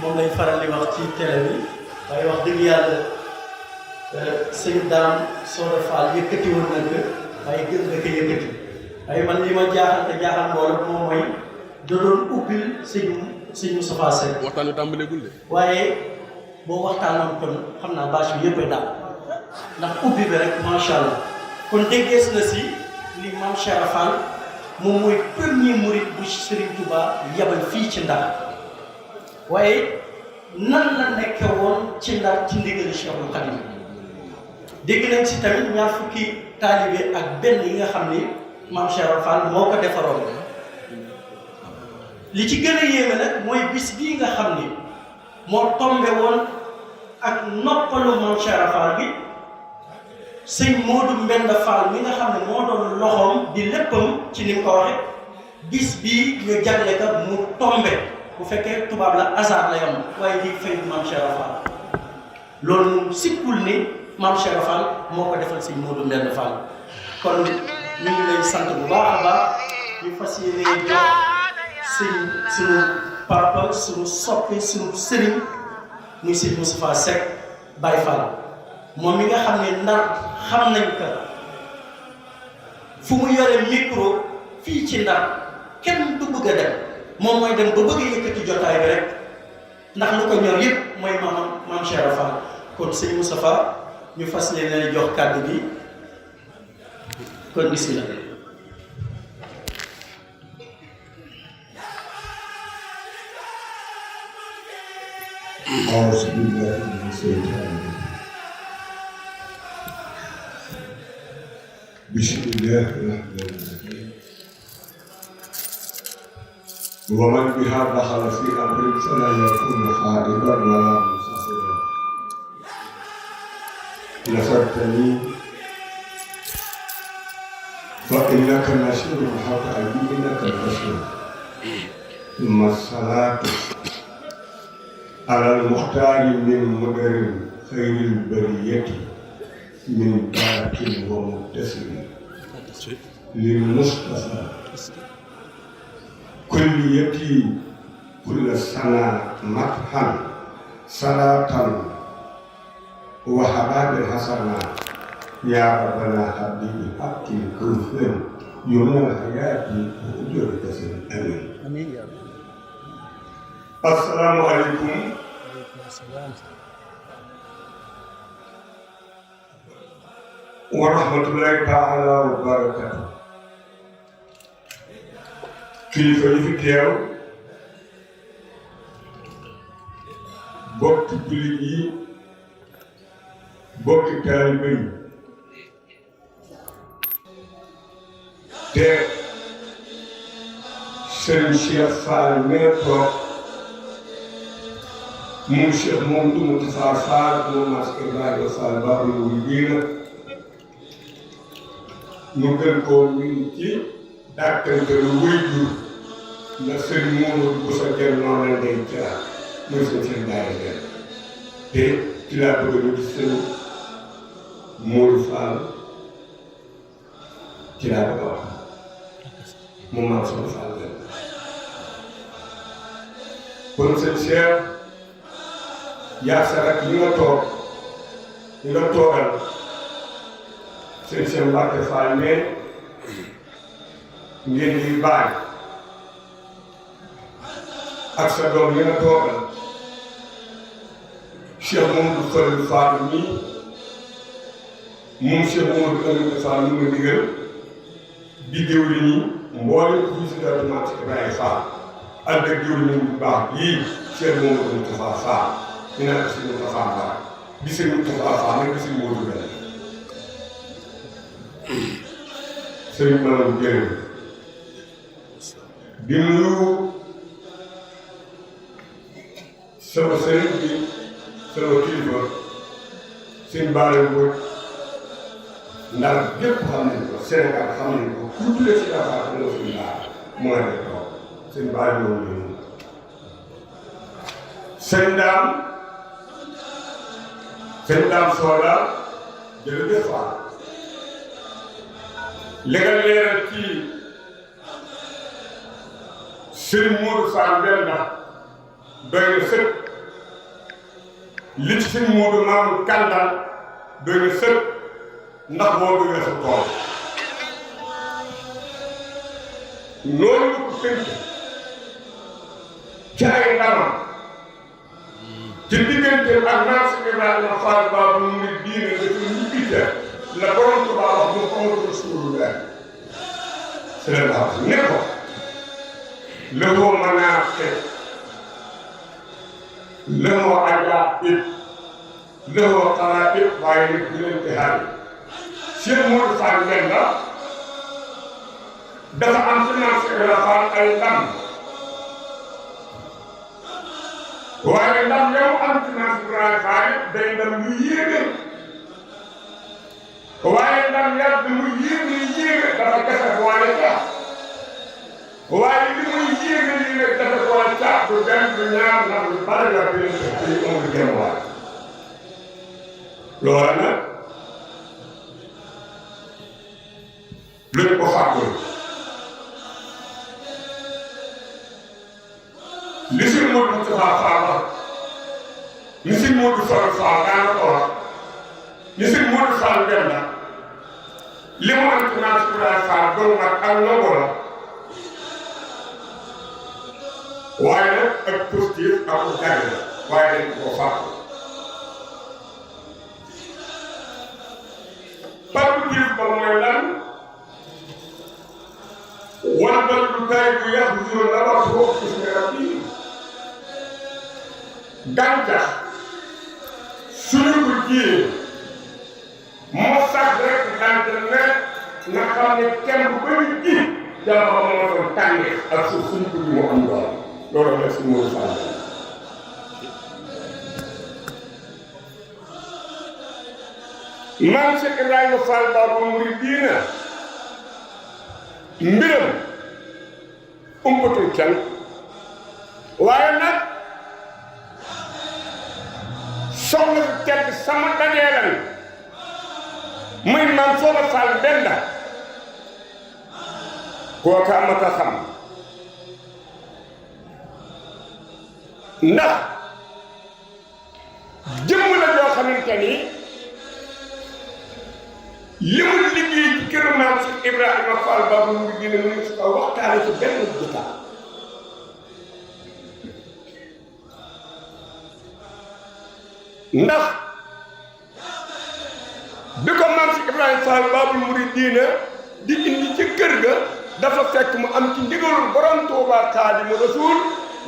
moom lay faral di wax ci télé bi waaye wax dëgg yàlla sëñ Dame Soda Fall yëkkati woon na ko waaye gën nga ko yëkkati waaye man li ma jaaxal te jaaxal mbooloo moom mooy da doon ubbil sëñ Moustapha Seck waxtaan wi tàmbaleegul de waaye boo waxtaanoon kon xam naa bâche bi yëpp a daal ndax ubbi bi rek macha allah kon déggees na si li Mame Cheikh Fall moom mooy premier mouride bu Serigne Touba yabal fii ci Ndar waaye nan la nekke woon ci Ndar ci ndigali Cheikhul Khadim dégg nañ si tamit ñaar fukki taalibe ak benn yi nga xam ni Mame Cheikh Fall moo ko defaroon li ci gën a yéeme nag mooy bis bii nga xam ni moo tombe woon ak noppalu Mame Cheikh Fall bi sëñ Modou Mbenda Fall mi nga xam ne moo doon loxoom di léppam ci ni mu ko waxe bis bii ñu jagle ka mu tombe bu fekkee tubaab la hasard la yam waaye lii fay Mame Cheikh Fall loolu moom sikkul ni Mame Cheikh Fall moo ko defal sëñ Modou Mbenda Fall kon ñu ngi lay sant bu baax a baax ñu fas yéene jox suñu papa suñu soppi suñu sëriñ muy sëñ Moustapha Seck Baye Fall moom mi nga xam ne Ndar xam nañ ko fu mu yore micro fii ci Ndar kenn du bëgg a dem moom mooy dem ba bëgg a yëkkati jotaay bi rek ndax lu ko ñor yëpp mooy Mame Cheikh Fall kon sëñ Moustapha ñu fas leen jox kàddu bi kon bismillah أعوذ بالله من الشيطان الرجيم بسم الله الرحمن الرحيم ومن بها دخل في أمر فلا يكون خائبا ولا مسافرا نصرتني فإنك نشير حق أبيك الرسول ثم الصلاة على المختار من مدر خير البرية من بارك ومبتسم للمصطفى كليتي كل سنة مدحا صلاة وحباب الحسنة يا ربنا حبيبي حق الكفر يوم الحياة وأجر كثير آمين يا رب. السلام عليكم ورحمة الله تعالى وبركاته. kilifa yi fi teew bokki jullit yi bokki taalibe yi te Serigne Cheikh Fall mee toog moom Cheikh Mouhamadou Moustapha Fall moom Mass Ibrahima Fall Babou Mouridina ñu gën koo ñu ci dàkkante lu wéy jur ndax sëñ Momadou Bousso Dieng noonu la day caa muy seen daara Dieng te ci laa bëgg ñu gis sëñ Modou Fall ci laa bëgg a wax moom maa sama Fall la kon sëñ Cheikh yaa sa rak li nga toog li nga toogal sëñ Cheikh Mbacke Fall mais ngeen di baay ak sa doom li nga toogal Cheikh Mamadou Fall Fall nii moom Cheikh Mamadou Amine Fall mu nga digal di jëwri ñi mboolem ku si dara maam si Ibrahima Fall ànd ak jëwri ñi bu baax yii Cheikh Mamadou Moustapha Fall ñu naan ko si Moustapha Fall di sëñ Moustapha Fall nag di sëñ Modou Bel sëñ Mamadou Guèye di nuyu sama sëriñ bi sama kilifa sëñ Baale Mbodj ndax gépp xam nañ ko Sénégal xam nañ ko ku tuddee si Dakar xam nga suñu baar mooy rek toog sëñ Baale moom la ñu sëñ Daam Soda jërëjëf Fall li nga leeral ci sëñ Modou Fall Mbenda doy na sëkk li ci sëñ Modou Mamour Kandal doy na sëkk ndax moo duggee sa tool noonu la ko tënk ci ay ndamam ci diggante ak naan si Ibrahima Fall Babou mu ngi diine dafa ñibbite la borom Tuubaa wax mu xamatu Rasulullah sallallahu ne ko lahu manaqib lahu ajaa'ib lahu qaraa'ib waaye nit ñi leen di xaar Cheikh Modou Fall Mbenda dafa am ci naan si Ibrahima Fall ay ndam waaye ndam yow am ci naan si Ibrahima Fall day ndam yu yéeme waaye ndam yàlla bi muy yéeme dafa kese boole caax waaye li muy yéeme dafa boole caax du benn du ñaar ndax lu bari la bi leen ay amul genn waay loola nag luñ ko fàggul li si Modou Moustapha Fall wax li si Modou Fall Fall daana ko wax li si Modou Fall Mbenda li mu am ci naan si Ibrahima Fall doon nag ak nangu la waaye nag ak positif ak ku gàll waaye dañ ko fàggul positif ba mooy lan wala ba lu tay bu yàqu si la wax boo gis nga rab yi gàncax suñu ko jiyee moo sax rek dante ne nga xam ne kenn bu bëri ji jamono moo doon tànnee ak suuf suñu ko ji moo am doole loolu la si Modou Fall maam Cheikh Ibrahima Fall Babou Mouridina mbiram umpatul kenn waaye nag soxna su tedd sama dajeelan muy maam Soxna Fall Mbenda kooka amata xam ndax jëmm la joo xamante ni li mu liggéey ci kër maam si Ibrahima Fall Babou Mouridina mu ngi su ko waxtaane ci benn jotaay ndax bi ko maam si Ibrahima Fall Babou Mouridina di indi ci kër ga dafa fekk mu am ci ndigalul borom Tuubaa Xaadimu Rasuul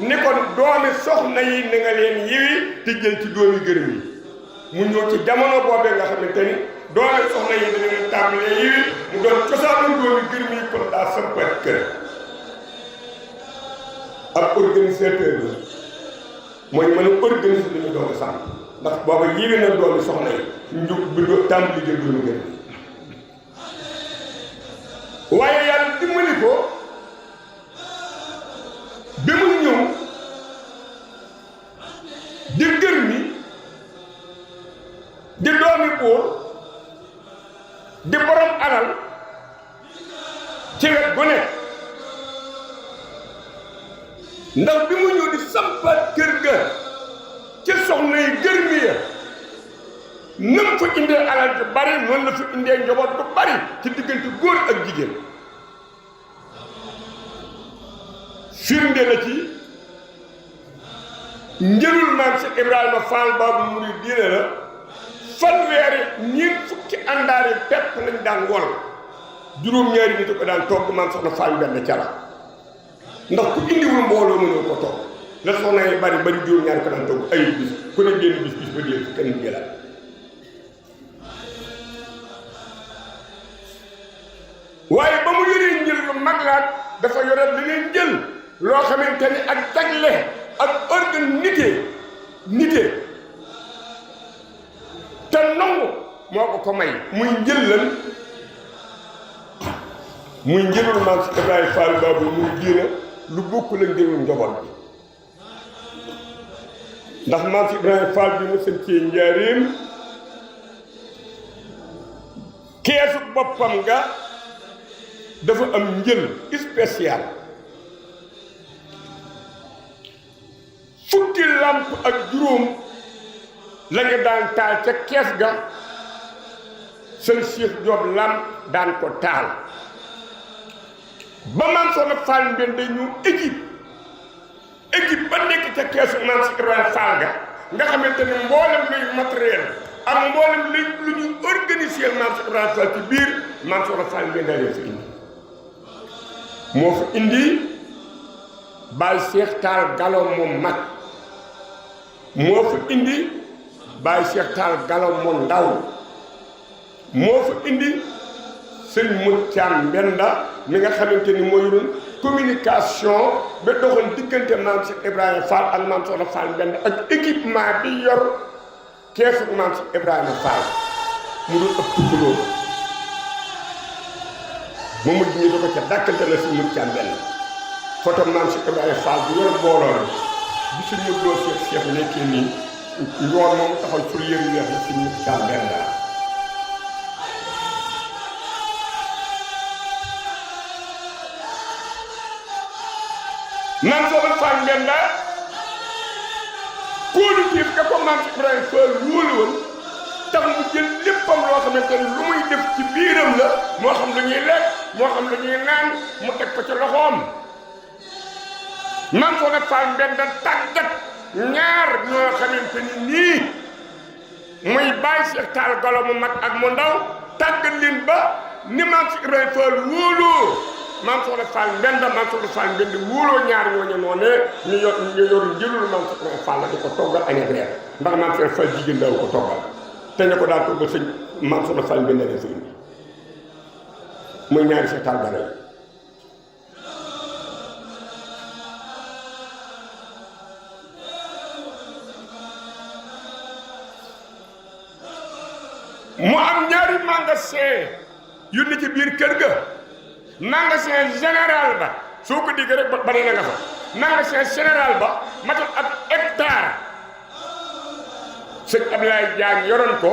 ni ko doomi soxna yi na nga leen yiwi te jël ci doomi gërëm yi mu ñëw ci jamono boobee nga xamante ni doomi soxna yi dañu leen tàmbalee yiwi mu doon cosaanu doomi gërëm yi kon daa sampat kër ab organisateur la mooy mën a organiser li ñu doon sant ndax booba yiwi na doomi soxna yi ñu bi tàmbali jël doomi gërëm waaye yàlla dimbali ko ba mu ñëw di gër mi di doomi buur di borom alal ci wet gu nekk ndax bi mu ñëw di sampaat kër ga ci soxna yi gër mi ya nam fa indee alal ju bari noonu la fa indee njaboot bu bari ci diggante góor ak jigéen firnde la ci njëlul maam si Ibrahima Fall Baabul Muridiina la fanweeri ñeent fukki àndaari pepp lañ daan wol juróom-ñaari nit ko daan togg maam soxna Fall benn ca la ndax ku indiwul mbooloo mënoo ko togg la soxna yi bari bari juróom-ñaari ko daan togg ay bis ku ne génn bis ba dee fi kenn jëlaat waaye ba mu yoree njël lu mag laat dafa yore li leen jël loo xamante ni ak jagle ak nite te nangu moo ko may muy njëllan muy njëlul maam si Ibrahima Fall Baabul Muridiina lu bokk la njëlul njaboot bi ndax maam si Ibrahima Fall bi mu sëncee njaareem keesu boppam nga dafa am njël spécial fukki lamp ak juróom la nga daan taal ca kees ga sëñ Cheikh Diop lamp daan ko taal ba maam soxna Fall Mbende ñu équipe ba nekk ca keesu maam si Ibrahima Fall ga nga xamante ni mboolem luy matériel ak mboolem lu ñuy organiser maam si Ibrahima Fall ci biir maam soxna Fall Mbende leen fi indi moo fa indi Baye Cheikh Tall Gallo moom mag moo fa indi Baye Cheikh Tall Gallo moom ndaw moo fa indi sëñ Modou Thiam Mbenda mi nga xamante ni moo yoroon communication ba doxoon diggante maam Cheikh Ibrahima Fall ak maam Soxna Fall Mbenda ak équipement bi yor keesu maam Cheikh Ibrahima Fall mu dul ëpp tukuloo mu mujj ñu da ko ca dàkkante la si Modou Thiam Mbenda photo maam Cheikh Ibrahima Fall bu yor mbooloo bi suñ mu doo Cheikh nekkee nii ngoon moom taxaw sur yëru weex la si Modou Thiam Mbenda maam Soxna Fall Mbenda kóoluteef ka ko maam Cheikh Ibrahima Fall wóolu woon tax mu jël léppam loo xamante ni lu muy def ci biiram la moo xam lu ñuy lekk moo xam lu ñuy naan mu teg ko ci loxoom maam Soxna Fall Mbenda tàggat ñaar ñoo xamante ni nii muy Baye Cheikh Tall Gallo mu mag ak mu ndaw tàggat leen ba ni maam Cheikh Ibrahima Fall wóoloo maam Soxna Fall Mbenda maam Soxna Fall Mbenda wóoloo ñaar ñooñu noonu ñu yor njëlul maam Soxna Fall la di ko toggal añ ak reer ndax maam Soxna Fall jigéen daaw ko toggal te ñu ko daan toggal sëñ maam Soxna Fall Mbenda leen fi indi muy ñaari Cheikh Tall Gallo mu am ñaari magasin yu ne ci biir kër ga magasin général ba soo ko diggee rek bari na nga fa magasin général ba matal ab hectare sëñ Abdoulaye Diagne yoroon ko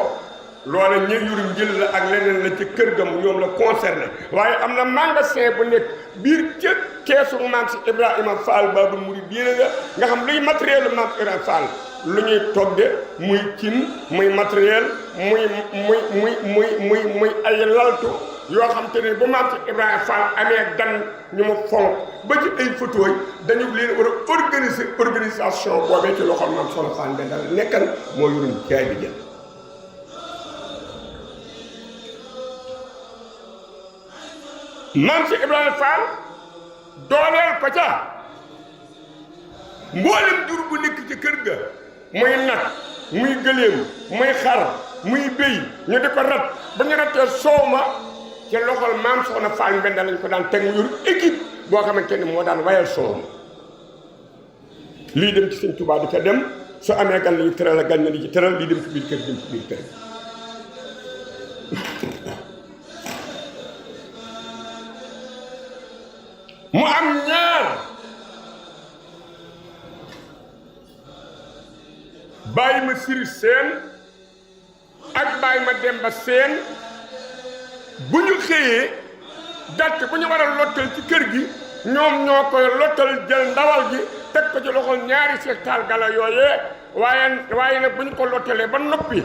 loola ñi yur njël la ak leneen la ci kër ga mu ñoom la concerné waaye am na magasin bu nekk biir ca keesu maam si Ibrahima Fall Baabul Muridiina nga xam luy matériel maam si Ibrahima Fall lu ñuy togge muy cin muy matériel muy ay laltu yoo xam te ne bu maam si Ibrahima Fall amee gan ñu mu fonk ba ci ay photo yi dañu leen war a organiser organisation boobee ci loxol maam Soxna Fall Mbenda nekkan moo yoroon jaay bi jël maam si Ibrahima Fall dooleel ko ca mboolem jur bu nekk ci kër ga muy nag muy gëléem muy xar muy béy ñu di ko rat ba ñu rattee soow ma ci loxol maam Soxna Fall Mbenda lañ ko daan teg mu yor équipe boo xamante ni moo daan wayal soow ma lii dem ci sëñ Tuubaa di ca dem su amee gan lañu tëral a gan na di ci tëral lii dem ci biir kër dem ci biir kër mu am ñaar bàyyi ma siri seen ak bàyyi ma demba seen bu ñu xëyee gàtt bu ñu war a lottal ci kër gi ñoom ñoo koy lottal jël ndawal gi teg ko ci loxol ñaari Seex Taal Gala yooyee waaye nag bu ñu ko lottalee ba noppi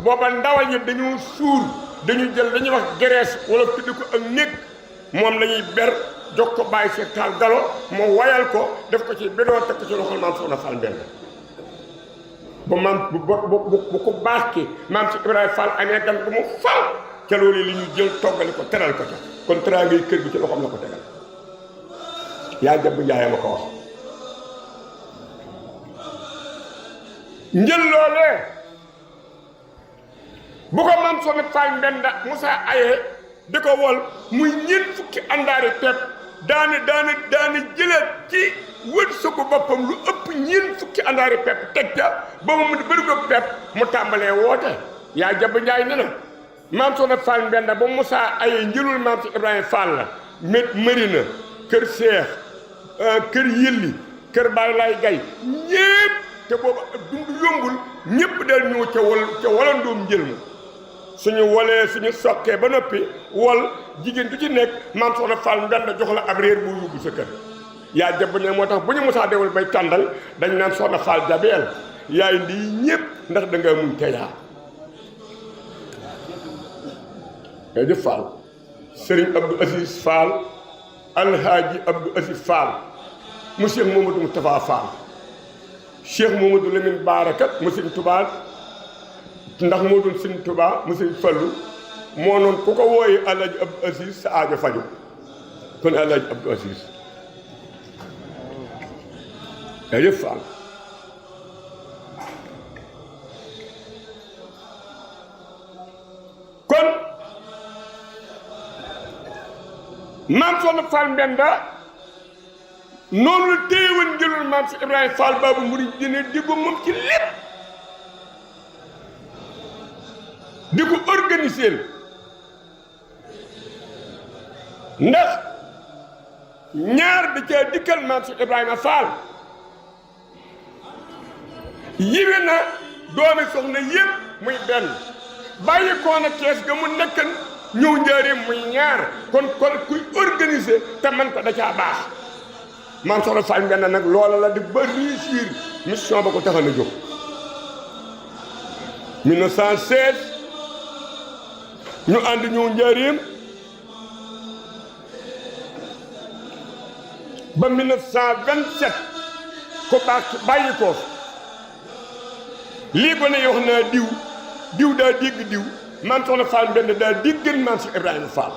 booba ndawal yi dañu suur dañu jël dañuy wax gerees wala tuddi ko ak néeg moom la ñuy ber jox ko bàyyi Seex Taal Galo moo wayal ko def ko ci bidon teg ko ci loxol maam Soxna Fall Mbend ba maam bu ko baax ki maam si Ibrahima Fall amee gan bu mu fal ca loolu li ñu jël toggali ko teral ko ca kon tera ngay kër gi ci loxoom la ko tegal yaa jàpp njaay ma ko wax njël loolee bu ko maam Soxna Fall Mbenda Moussa ayee di ko wol muy ñeent fukki àndaari pepp daana jëlaat ci wërsëgu boppam lu ëpp ñeent fukki àndaari pepp teg ca ba mu bëri ko pepp mu tàmbalee woote yaa jàpp njaay ne na maam Soxna Fall Mbenda ba Moussa ayee njëlul maam si Ibrahima Fall la Marina kër Seex kër Yëlli kër Baay Laay Gay ñépp te boobu dund yombul ñépp dal ñëw ca walandoom njël ma suñu wolee suñu sokkee ba noppi wol jigéen du ci nekk maam Soxna Fall Mbenda jox la ab réer bu yóbbu sa kër yaa jàpp ne moo tax bu ñu Moussa dewal bay tàndal dañ naan Soxna Fall Jabeel yaay lii ñépp ndax da nga muñ teyaa yaa jëf Fall Serigne Abdou Aziz Fall Alhaaji Abdou Aziz Fall mu Cheikh Mamadou Moustapha Fall Cheikh Mamadou Lamine Baarakat mu Serigne Touba ndax moo doon Serigne Touba mu Serigne Fallu moo noonu ku ko wooyee Alhaaji Abdou Aziz sa aajo faju kon Alhaaji Abdou Aziz yaa jëf Fall kon maam Soxna Fall Mbenda noonu la téyewoon njëlul maam si Ibrahima Fall Babou Mouride dina di ko moom ci lépp di ko organiser ndax ñaar da caa dikkal maam si Ibrahima Fall yiwe na doomi soxna yëpp muy benn bàyyi koo na kees ga mu nekkan ñëw njaareem muy ñaar kon kuy organiser te man ko da caa baax maam Soxna Fall Mbenda nag loola la di ba réussir mission ba ko taxan a jóg 1916 ñu ànd ñëw njaareem ba 1927 ko baax bàyyi ko lii ko ne wax naa diw daa dégg diw maam Soxna Fall Mbenda daa déggal maam si Ibrahima Fall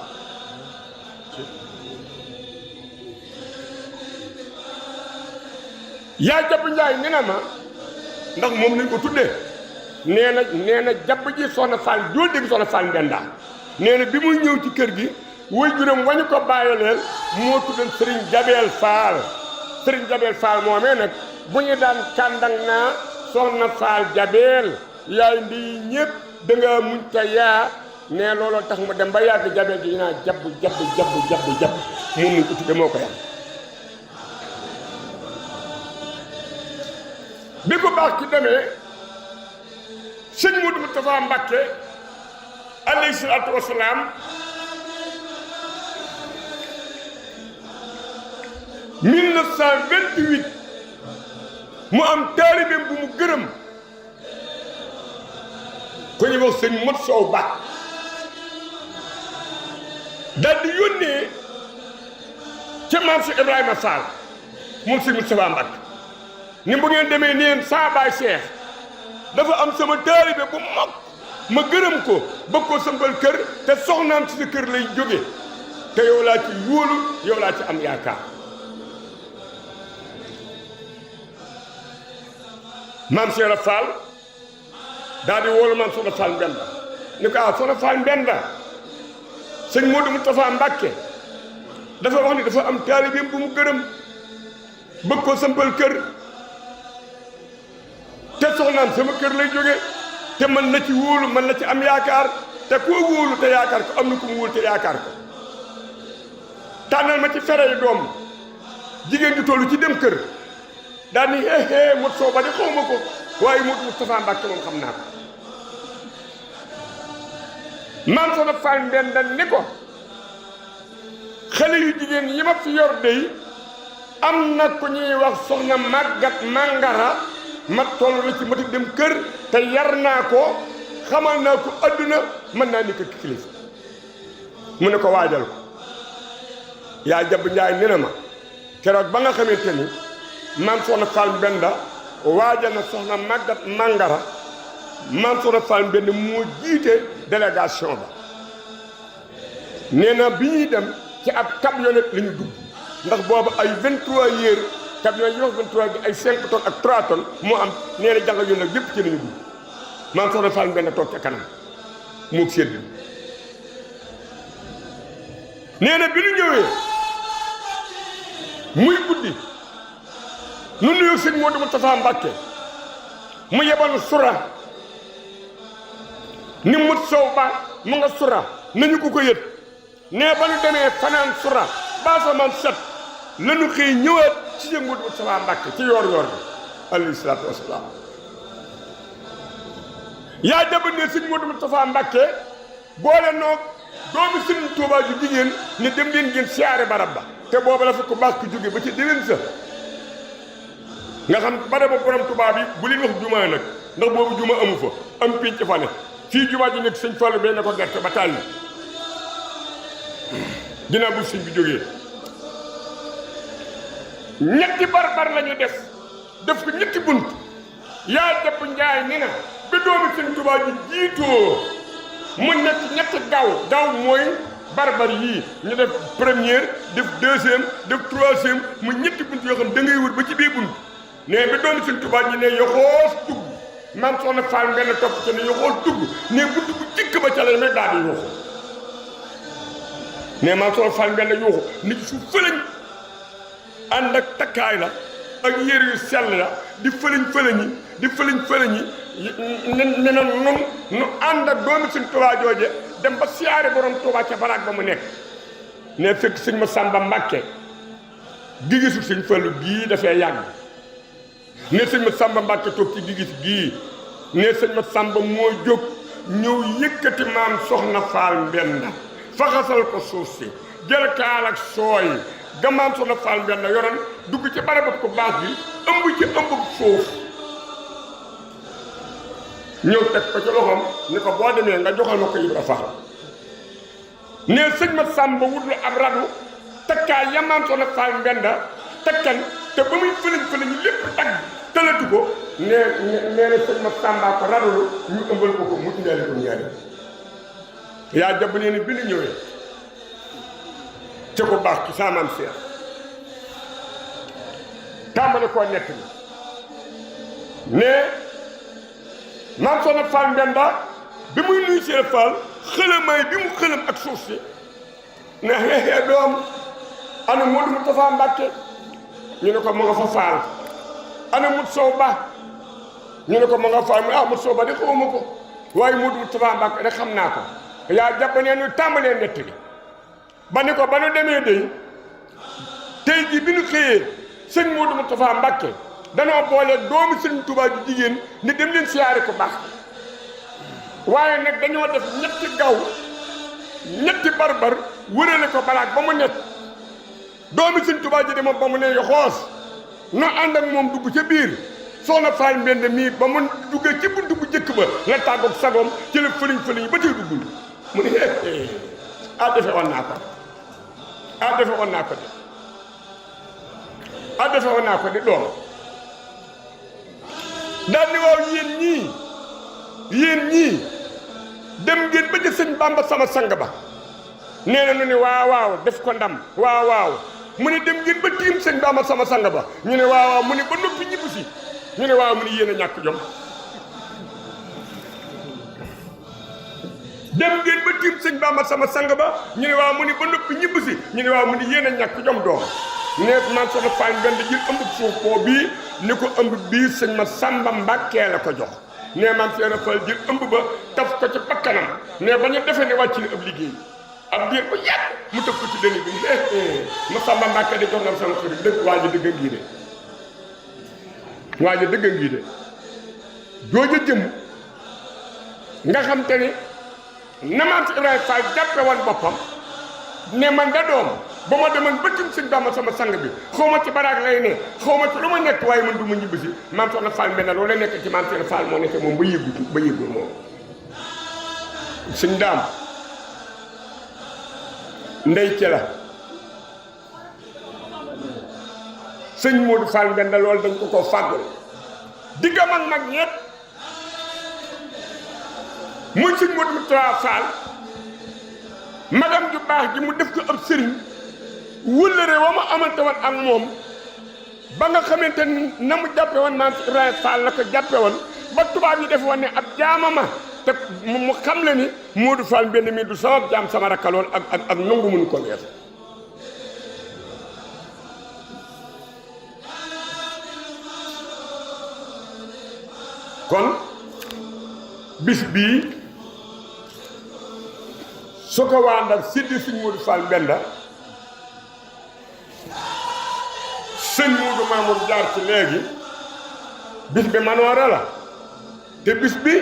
yaa jàpp njaay nee na ma ndax moom lañ ko tuddee nee na jàpp ji Soxna Fall joo dégg Soxna Fall Mbenda nee na bi muy ñëw ci kër gi way juróom wañu ko bàyyileel moo tuddoon Serigne Jabeel Fall Serigne Jabeel Fall moomee nag bu ñu daan kàndang naa Soxna Fall Jabeel yaay ndi ñëpp da nga muñ ta yaa ne looloo tax mu dem ba yàgg Jabeel gi naa jabb moom lañ ko tudde moo ko yàgg bi ko baax ci demee sëñ Modou Moustapha Mbacké alayhi salaatu wasalaam mu am taalibeem bu mu gërëm ko ñu wax sëñ Mot Sow Ba daal di yónnee ca maam si Ibrahima Fall moom sëñ Moustapha Mbacké ni bu ngeen demee neen saa baay Cheikh dafa am sama taalibe bu mag ma gërëm ko bëgg ko sëmbal kër te soxnaam ci sa kër lay jóge te yow laa ci wóolu yow laa ci am yaakaar maam Cheikh Fall daal di wóolu maam Soxna Fall Mbenda ni ko Soxna Fall Mbenda sëñ Modou Moustapha Mbacké dafa wax ni dafa am taalibeem bu mu gërëm bëgg ko sëmbal kër te soxnaam sama kër lay jóge te man na ci wóolu man na ci am yaakaar te koo wóolu te yaakaar ko am na ku mu wóolu te yaakaar ko tànnal ma ci fere yi doom jigéen ju tollu ci dem kër daal ni mot soo ba di xaw ma ko waaye Modou Moustapha Mbacke moom xam naa ko maam Soxna Fall Mbenda ni ko xale yu jigéen yi ma fi yor dey am na ku ñuy wax soxna Màggat Mangara ma toll la ci mati dem kër te yar naa ko xamal naa ko adduna mën naa ni ko kilifa mu ne ko waajal ko yaa jab njaay ni na ma keroog ba nga xamante ni maam Soxna Fall Mbenda waajal na soxna Màggat Mangara maam Soxna Fall Mbenda moo jiite délégation ba nee na bi ñuy dem ci ab camionnette la ñu dugg ndax boobu ay 23 yéer camion yi wax 23 bi ay 5 tonnes ak 3 tonnes moo am nee na jànga yoon nag yépp ci lañu dugg maam Soxna Fall Mbenda toog ca kanam moog sédd nee na bi ñu ñëwee muy guddi nu nuyoo sëñ Modou Moustapha Mbacke mu yebal sura ni mut sow ba mu nga sura nañu ko yët nee ba ñu demee fanaan sura ba samaan set lañu xëy ñëwaat ci sëñ Modou Moustapha Mbacke ci yoor yoor bi alayhi salaatu wasalaam yaa jaba ne sëñ Modou Moustapha Mbacke boole noog doomi sëriñ Tuubaa ju jigéen ne dem leen ngeen siyaare barab ba te booba la fa ko baax ko jóge ba ci déwén sa nga xam barabu borom Tuubaa bi bu leen wax jumaa nag ndax boobu juma amu fa am pénc fa ne fii jumaa ji nekk sëñ Fallu bee na ko gerte ba tàlli ginnaaw bu sëñ bi jógee ñetti barbar la ñu def ko ñetti bunt yaa jàpp njaay ni na ba doomi sëñ Tuubaa ji jiitoo mu nekk ñetti gaaw mooy barbar yii ñu def première def deuxième def troisième mu ñetti bunt yoo xam da ngay wër ba ci biir bunt ne ba doomi sëñ Tuubaa ji ne yoxoos dugg maam Soxna Fall Mbenda topp ci ne yoxoos dugg ne bunt bu jikk ba ca lay may daal di yuuxu ne maam Soxna Fall Mbenda yuuxu nit ci suuf fëlañ ànd ak takkaay la ak yére yu sell la di fëlañ ne na nu ànd ak doomi sëñ Tuubaa jooje dem ba siyaare borom Tuubaa ca baraag ba mu nekk ne fekk sëñ Masamba Mbàkke gigisu sëñ Fallu gii dafay yàgg ne sëñ Masamba Mbàkke toog ci gigis gii ne sëñ Masamba moo jóg ñëw yëkkati maam Soxna Fall Mbenda faxasal ko suuf si jël kaal ak sooy ga maam Soxna Fall Mbenda yoroon dugg ci barabab ko baax bi ëmb ci ëmb suuf ñëw teg ko ci loxoom ni ko boo demee nga joxal ma ko Ibra Faal ne sëñ Masamba wutlu ab radu takkaay ya maam Soxna Fall Mbenda takkan te ba muy fëlañ lépp tagg tëlatu ko nee na sëñ Masamba ko radulu ñu ëmbal ko mu indaale ko ñaari yaa jàpp nee ni bi ñu ñëwee ca ko baax ci sa maam Seex tàmbali koo nekk ne maam Soxna Fall Mbenda bi muy nuyu Seex Fall xëlamaay bi mu xëlam ak suuf si ne xeexee doom ana Modou Moustapha Mbacke ñu ne ko mu nga fa faal ana mut sow ba ñu ne ko mu nga faal mu mut sow ba de xawma ko waaye Modou Moustapha Mbacke rek xam naa ko yaa jàpp ne ñu tàmbalee nett bi ba ni ko ba nu demee day tey ji bi nu xëyee sëñ Modou Moustapha Mbacke danoo boole doomu sëñ Tuubaa ju jigéen ni dem leen siyaare ko baax waaye nag dañoo def ñetti barbar wërale ko balaag ba mu nekk doomi sëñ Tuubaa ji de moom ba mu ne yoxoos no ànd ak moom dugg ca biir Soxna Fall Mbenda mii ba mu duggee ci buntu bu jëkk ba la tàggoog sagoom ci la fëliñ ba tey duggul mu ne defe woon naa ko de doom daal ni waaw yéen ñii dem ngeen ba ca sëñ Bamba sama sang ba nee na nu ne waaw def ko ndam waaw mu ne dem ngeen ba tiim sëñ Bamba sama sang ba ñu ne waaw mu ne ba noppi ñibbu si ñu ne waaw mu ne yéen a ñàkk jom dem ngeen ba tiim sëñ Bamba sama sang ba ñu ne waaw mu ne ba noppi ñibbu si ñu ne waaw mu ne yéen a ñàkk jom doom ne maam Soxna Fall Mbenda jël ëmb suuf boo bii ni ko ëmb bii sëñ Masamba Mbàkke la ko jox ne maam Soxna Fall jël ëmb ba taf ko ci bakkanam ne ba ñu defee ne wàcc na ab liggéey ab diir bu yàgg mu tëb ko ci dënn bi ma Samba Mbàkke di jox na sama xarit dëgg waa ji dëgg ngii de waa ji dëgg ngii de jooja jëm nga xam te ni na maam si Ibrahima Fall jàppe woon boppam ne man da doom ba ma demoon bëccum sëñ Bamba sama sang bi xaw ma ci baraag lay ne xaw ma ci lu ma nekk waaye man du ma ñibbi si maam soxna Fall mel na loolu nekk ci maam Soxna Fall moo nekk moom ba yëgul moom sëñ daam ndey ci la sëñ Modou Fall mel na loolu dañ ko koo fàggul diggam ak mag ñett muy sëñ Modou Moustapha Fall magam ju baax ji mu def ko ab sëriñ wëllëre wa ma amante woon ak moom ba nga xamante ni na mu jàppe woon maam Ibrahima Fall la ko jàppe woon ba tubaab yi def woon ne ab jaamama te mu xam le ni Modou Fall mbenn mi du sama jaam sama rakkaloon ak nangu mun ko wees kon bis bii su ko waa Ndar siddi sëñ Modou Fall Mbenda sëñ Modou Mamour jaar ci léegi bis bi manoore la te bis bi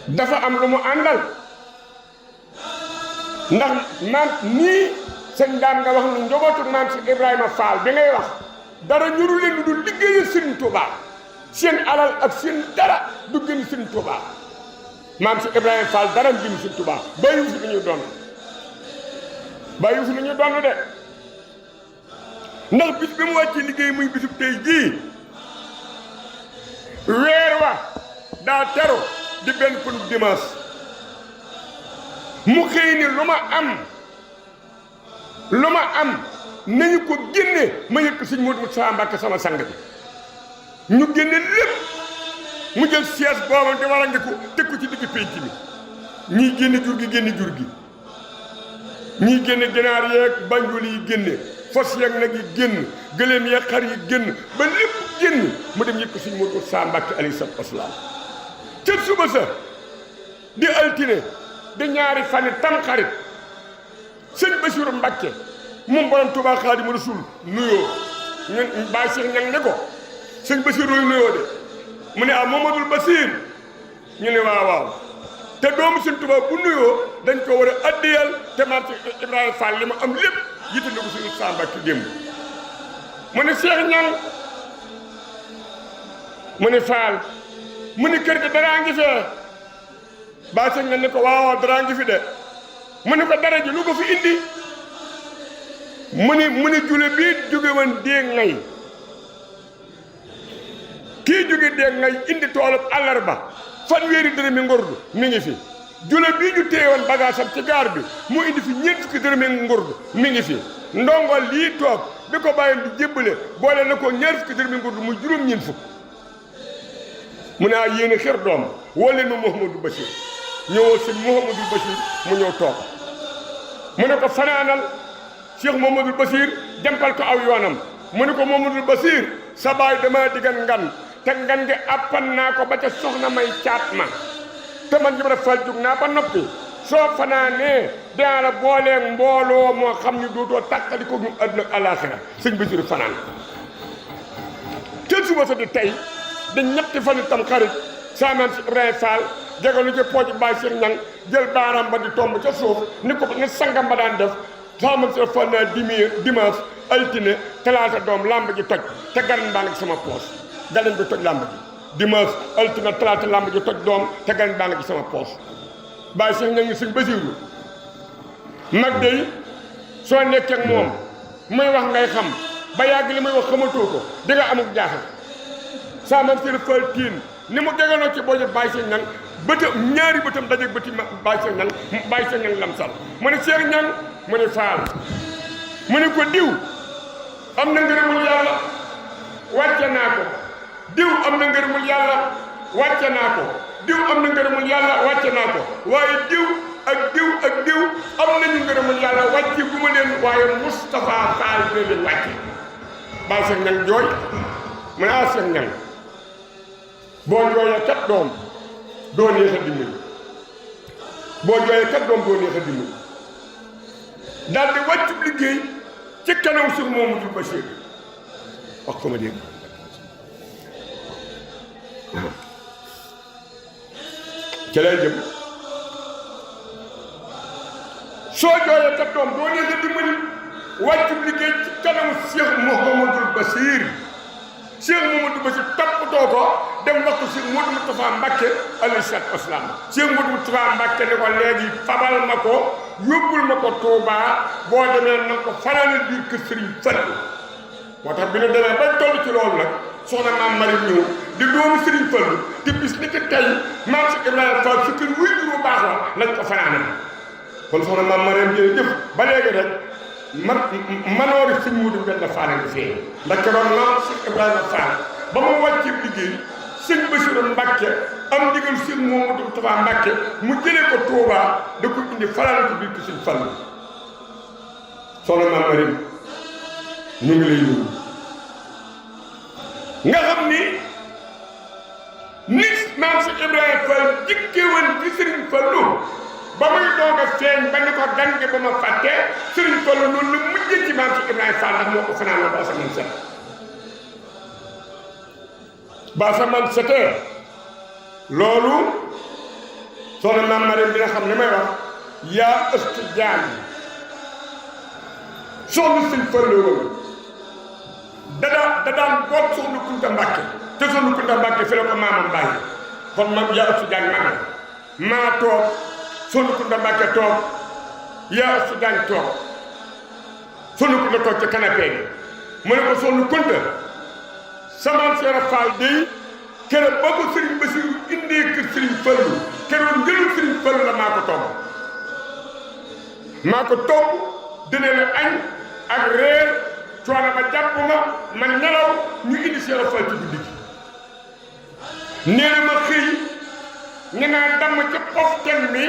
dafa am lu mu àndal ndax maam nii sëñ daam nga wax ni njobootu maam si Ibrahima Fall bi ngay wax dara ñuru leen lu dul liggéeyal Sëriñ Tuubaa seen alal ak seen dara du gën Sëriñ Tuubaa maam si Ibrahima Fall dara gën Sëriñ Tuubaa bàyyiwu fi lu ñuy doon de ndax bis bi mu wàcc liggéey muy bisub tey jii weer wa daa teru di benn pënu dimanche mu xëy ni lu ma am nañu ko génne ma yëg ko sëñ Modou Moustapha Mbacke sama sang bi ñu génne lépp mu jël siège boobu te war a ngi ko teg ko ci digg pénc bi ñii génne jur gi ñii génne ginaar yeeg banjul yi génne fos yeeg nag yi génn gëléem yeeg xar yi génn ba lépp génn mu dem yëg ko sëñ Modou Moustapha Mbacke alayhi salaatu wasalaam ca suba sa di altine di ñaari fani tamxarit sëñ Bassirou Mbacke moom borom Touba Xaadimu Rasuul nuyoo ñun Baye Cheikh ñang ne ko sëñ Bassirou looy nuyoo de mu ne Mamadou Bassir ñu ne waaw te doomu sëñ Touba bu nuyoo dañ ko war a addiyal te maam ci Ibrahima Fall li ma am lépp yitte na ko suñu Sambakki démb mu ne Cheikh ñang mu ne Fall mu ne kër ga daraa ngi fee Baye Cheikh ñang ne ko waaw daraa ngi fi de mu ne ko dara ji lu ko fi indi mu ni jule bii jóge woon dee ngay kii jóge dee ngay indi toolub àllarba fanweeri dërëmi ngordu mi ngi fi jule bii ñu téye woon bagage am ci gaar bi mu indi fi ñeent fukki dërëmi ngordu mi ngi fi ndongo lii toog bi ko bàyyam di jébbale boole na ko ñaar fukki dërëmi ngordu muy juróom-ñeent fukk mu ne yéen a xër doom woo leen ma Mouhamadou Bachir ñëwoo sëñ Mouhamadou Bachir mu ñëw toog mu ne ko fanaanal Cheikh Mouhamadou Bachir jàmpal ko aw yoonam mu ne ko Mouhamadou Bachir sa baay dama diggan ngan te ngan gi appan naa ko ba ca soxna may caat ma te man Ibra Fall jug naa ba noppi soo fanaanee dinaa la booleeg mbooloo moo xam ni dootoo tàqali ko ñu àdduna ak àllaaxira sëñ Bachir fanaan te suba sa di tey di ñetti fan itam xarit saa maam si Ibrahima Fall jegalu ci pooj Baye Cheikh ñang jël baaraam ba di tomb ca suuf ni ko ni sangam ba daan def saa maam si fan naa dimanche altine talaata doom lamb ji toj te garan baa ngi sama poos garan bi toj lamb ji dimanche altine talaata lamb ji toj doom te garan baa ngi sama poos Baye Cheikh ñang ni sëñ Basiru mag day soo nekkee ak moom muy wax ngay xam ba yàgg li muy wax xamatoo ko di nga amuk jaaxal saa maam si Fall tiin ni mu jeganoo ci booju Baye Cheikh ñang bëtam ñaari bëtam dajeeg bëti Baye Cheikh ñang lamsal mu ne Cheikh ñang mu ne Fall mu ne ko diw am na ngërëmul yàlla wàcce naa ko diw am na ngërëmul yàlla wàcce naa ko diw am na ngërëmul yàlla wàcce naa ko waaye diw ak diw ak diw am nañu ngërëmul yàlla wàcce bu ma leen waaye Moustapha Fall dina leen wàcce Baye Cheikh ñang jooy mu ne Cheikh ñang boo jooyee kat doom doo neex a dimbali boo jooyee kat doom doo neex a dimbali daal di wàccu liggéey ci kanam Cheikh Mouhamadoul Bachir wax ko ma dégg ci lay jëm soo jooyee kat doom doo neex a dimbali wàccu liggéey ci kanam Cheikh Mouhamadoul Bachir Cheikh Mouhamadoul Bachir toppatoo ko dem wax ko Cheikh Modou Moustapha Mbacké alayhi salaatu wa salaam Cheikh Modou Moustapha Mbacké ne ko léegi fabal ma ko yóbbul ma ko Touba boo demee na ko fanaanal biir kër Serigne Fallou moo tax bi ñu demee ba toll ci loolu nag soxna maam Marie ñëw di doomu Serigne Fallou te bis ni ki tey maam si Ibrahima Fall su kër wuy juru baax la lañ ko fanaanal kon soxna maam Marie jërëjëf ba léegi rek manoori sëñ Modou Mbenda Fall nga fee ndax keroog maam si Ibrahima Fall ba mu wàccee liggéey sëñ Bassirou Mbacké am ndigal sëñ Mouhamadoul Moustapha Mbacké mu jëlee ko Touba da ko indi falaale ko biir ko sëñ Fallu soxna maam Marie ñu ngi lay nuyu nga xam ni nit maam si Ibrahima Fall jikkee woon ci sëriñ Fallu ba muy doog a feeñ ba ni ko gan gi ba ma fàtte sëriñ Fallu noonu la mujjee ci maam si Ibrahima Fall ndax moo ko fanaanoo ba asamaan set ba asamaan setee loolu soxna maam Marie bi nga xam ne may wax yaa ëstu jaan soxna sëñ Fallu woon da daan boot soxna Kunta Mbacké te soxna Kunta Mbacké fi la ko maamam bàyyi kon man yaa ëstu jaan maa toog soxna Kunta Mbacké toog yaa ëstu jaan toog soxna Kunta toog ca canapé bi mu ne ko soxna Kunta sama Seera Fall day keroog ba ko Serigne Bassirou indee kër Serigne Fallou keroog njëriñ Serigne Fallou la maa ko togg dina la añ ak reer coono ba jàpp ma nelaw ñu indi Seera Fall ci guddi gi nee na ma xëy ñu naa damm ca poften mi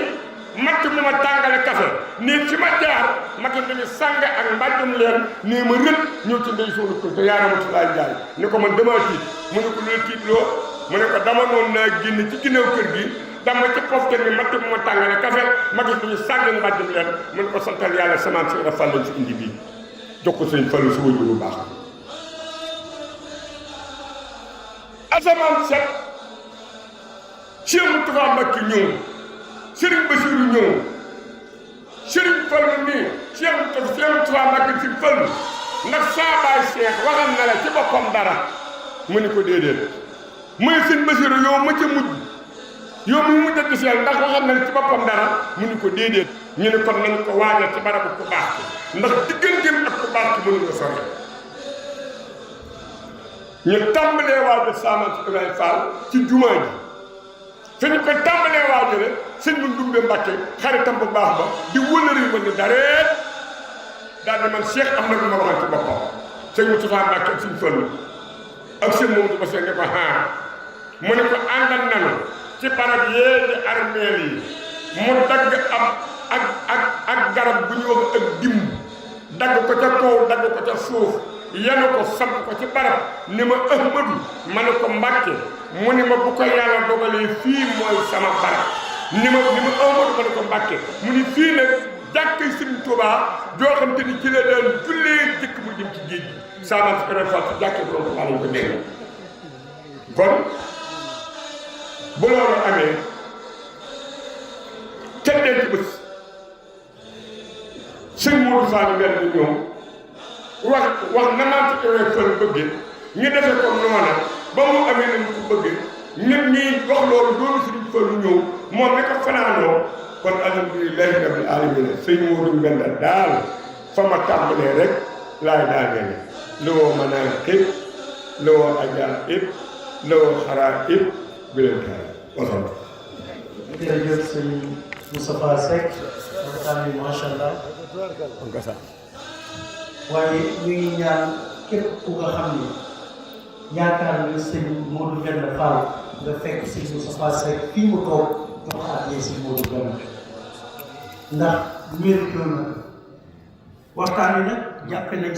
matt mu ma tàngale kafe nii ci ma jaar ma gis dañu sàng ak mbàjjum leen nii ma rët ñëw ci ndey soxna Kunta yaa Ramatulaay Njaay ni ko man damaa tiit mu ne ko lu la tiitloo mu ne ko dama noonu naa génn ci ginnaaw kër gi dama ci poften mi matt mu ma tàngale kafe ma gis dañu sàng ak mbàjjum leen mu ne ko santal yàlla samaan si rafal lañ si indi bii jox ko sëñ Fallu si wajur bu baax asamaan set Cheikh Moustapha Mbacké ñëw Serigne Bassirou ñëw Serigne Fallu nii Cheikh Moustapha Mbacké si Fallu ndax saa baay Cheikh waxal na la ci boppam dara mu ni ko déedéet muy Serigne Bassirou yow ma ca mujj yow mu mujj a giseel ndax waxal na la ci boppam dara mu ni ko déedéet ñu ne kon nañ ko waajal ci barabu ku baax ndax digganteem ak ku baax ki mënu nga sori ñu tàmbalee waajal Saamante Ibrahima Fall ci jumaa ji fi ñu ko tàmbalee waajale sëñ bu Ndumbe Mbacké xaritam bu baax ba di wëlëri ba ni dareet daal di man Cheikh am na lu ma waxal ci boppam sëñ Moustapha Mbacké ak sëñ Fallu ak sëñ Mamadou Bassirou ne ko mu ne ko àndal nanu ci barab yee di armeel yi mu dagg ak garab bu ñu wax ak dimb dagg ko ca kaw dagg ko ca suuf yenu ko samp ko ci barab ni ma Ahmadu ma ne ko Mbacké mu ni ma bu ko yàlla dogalee fii mooy sama barab ni ma Ahmadu ma ne ko Mbacké mu ni fii nag jàkkay Serigne Touba joo xam te ni ci la daan jullee jëkk mu jëm ci géej gi Saamante Ibrahima Fall ci jàkkay bu doon lañ ko dégg kon bu loolu amee ca denc bés sëñ Modou Fall mel ni ñoom wax na maam ci Ibrahima Fall bëggee ñu defee comme noona ba mu amee nañ ko bëggee ñëpp ñi wax loolu doonu Serigne Fallu ñëw moom ne ko fanaanoo kon alhamdulilahi rabbil alamin sëñ Modou Mbenda daal fa ma tàmbalee rek laay daagee lowoo manaan ib lowoo ajaa ib lowoo xaraa ib bi leen kaay wasal jërëjëf sëñ Moustapha Seck waxtaan bi macha allah waaye ñu ngi ñaan képp ku nga xam ni yaakaar ni sëñ Modou Mbenda Fall nga fekk sëñ Moustapha Seck fii mu toog jox ko àddee sëñ Modou Mbenda ndax mérite na waxtaan wi nag jàppe nañ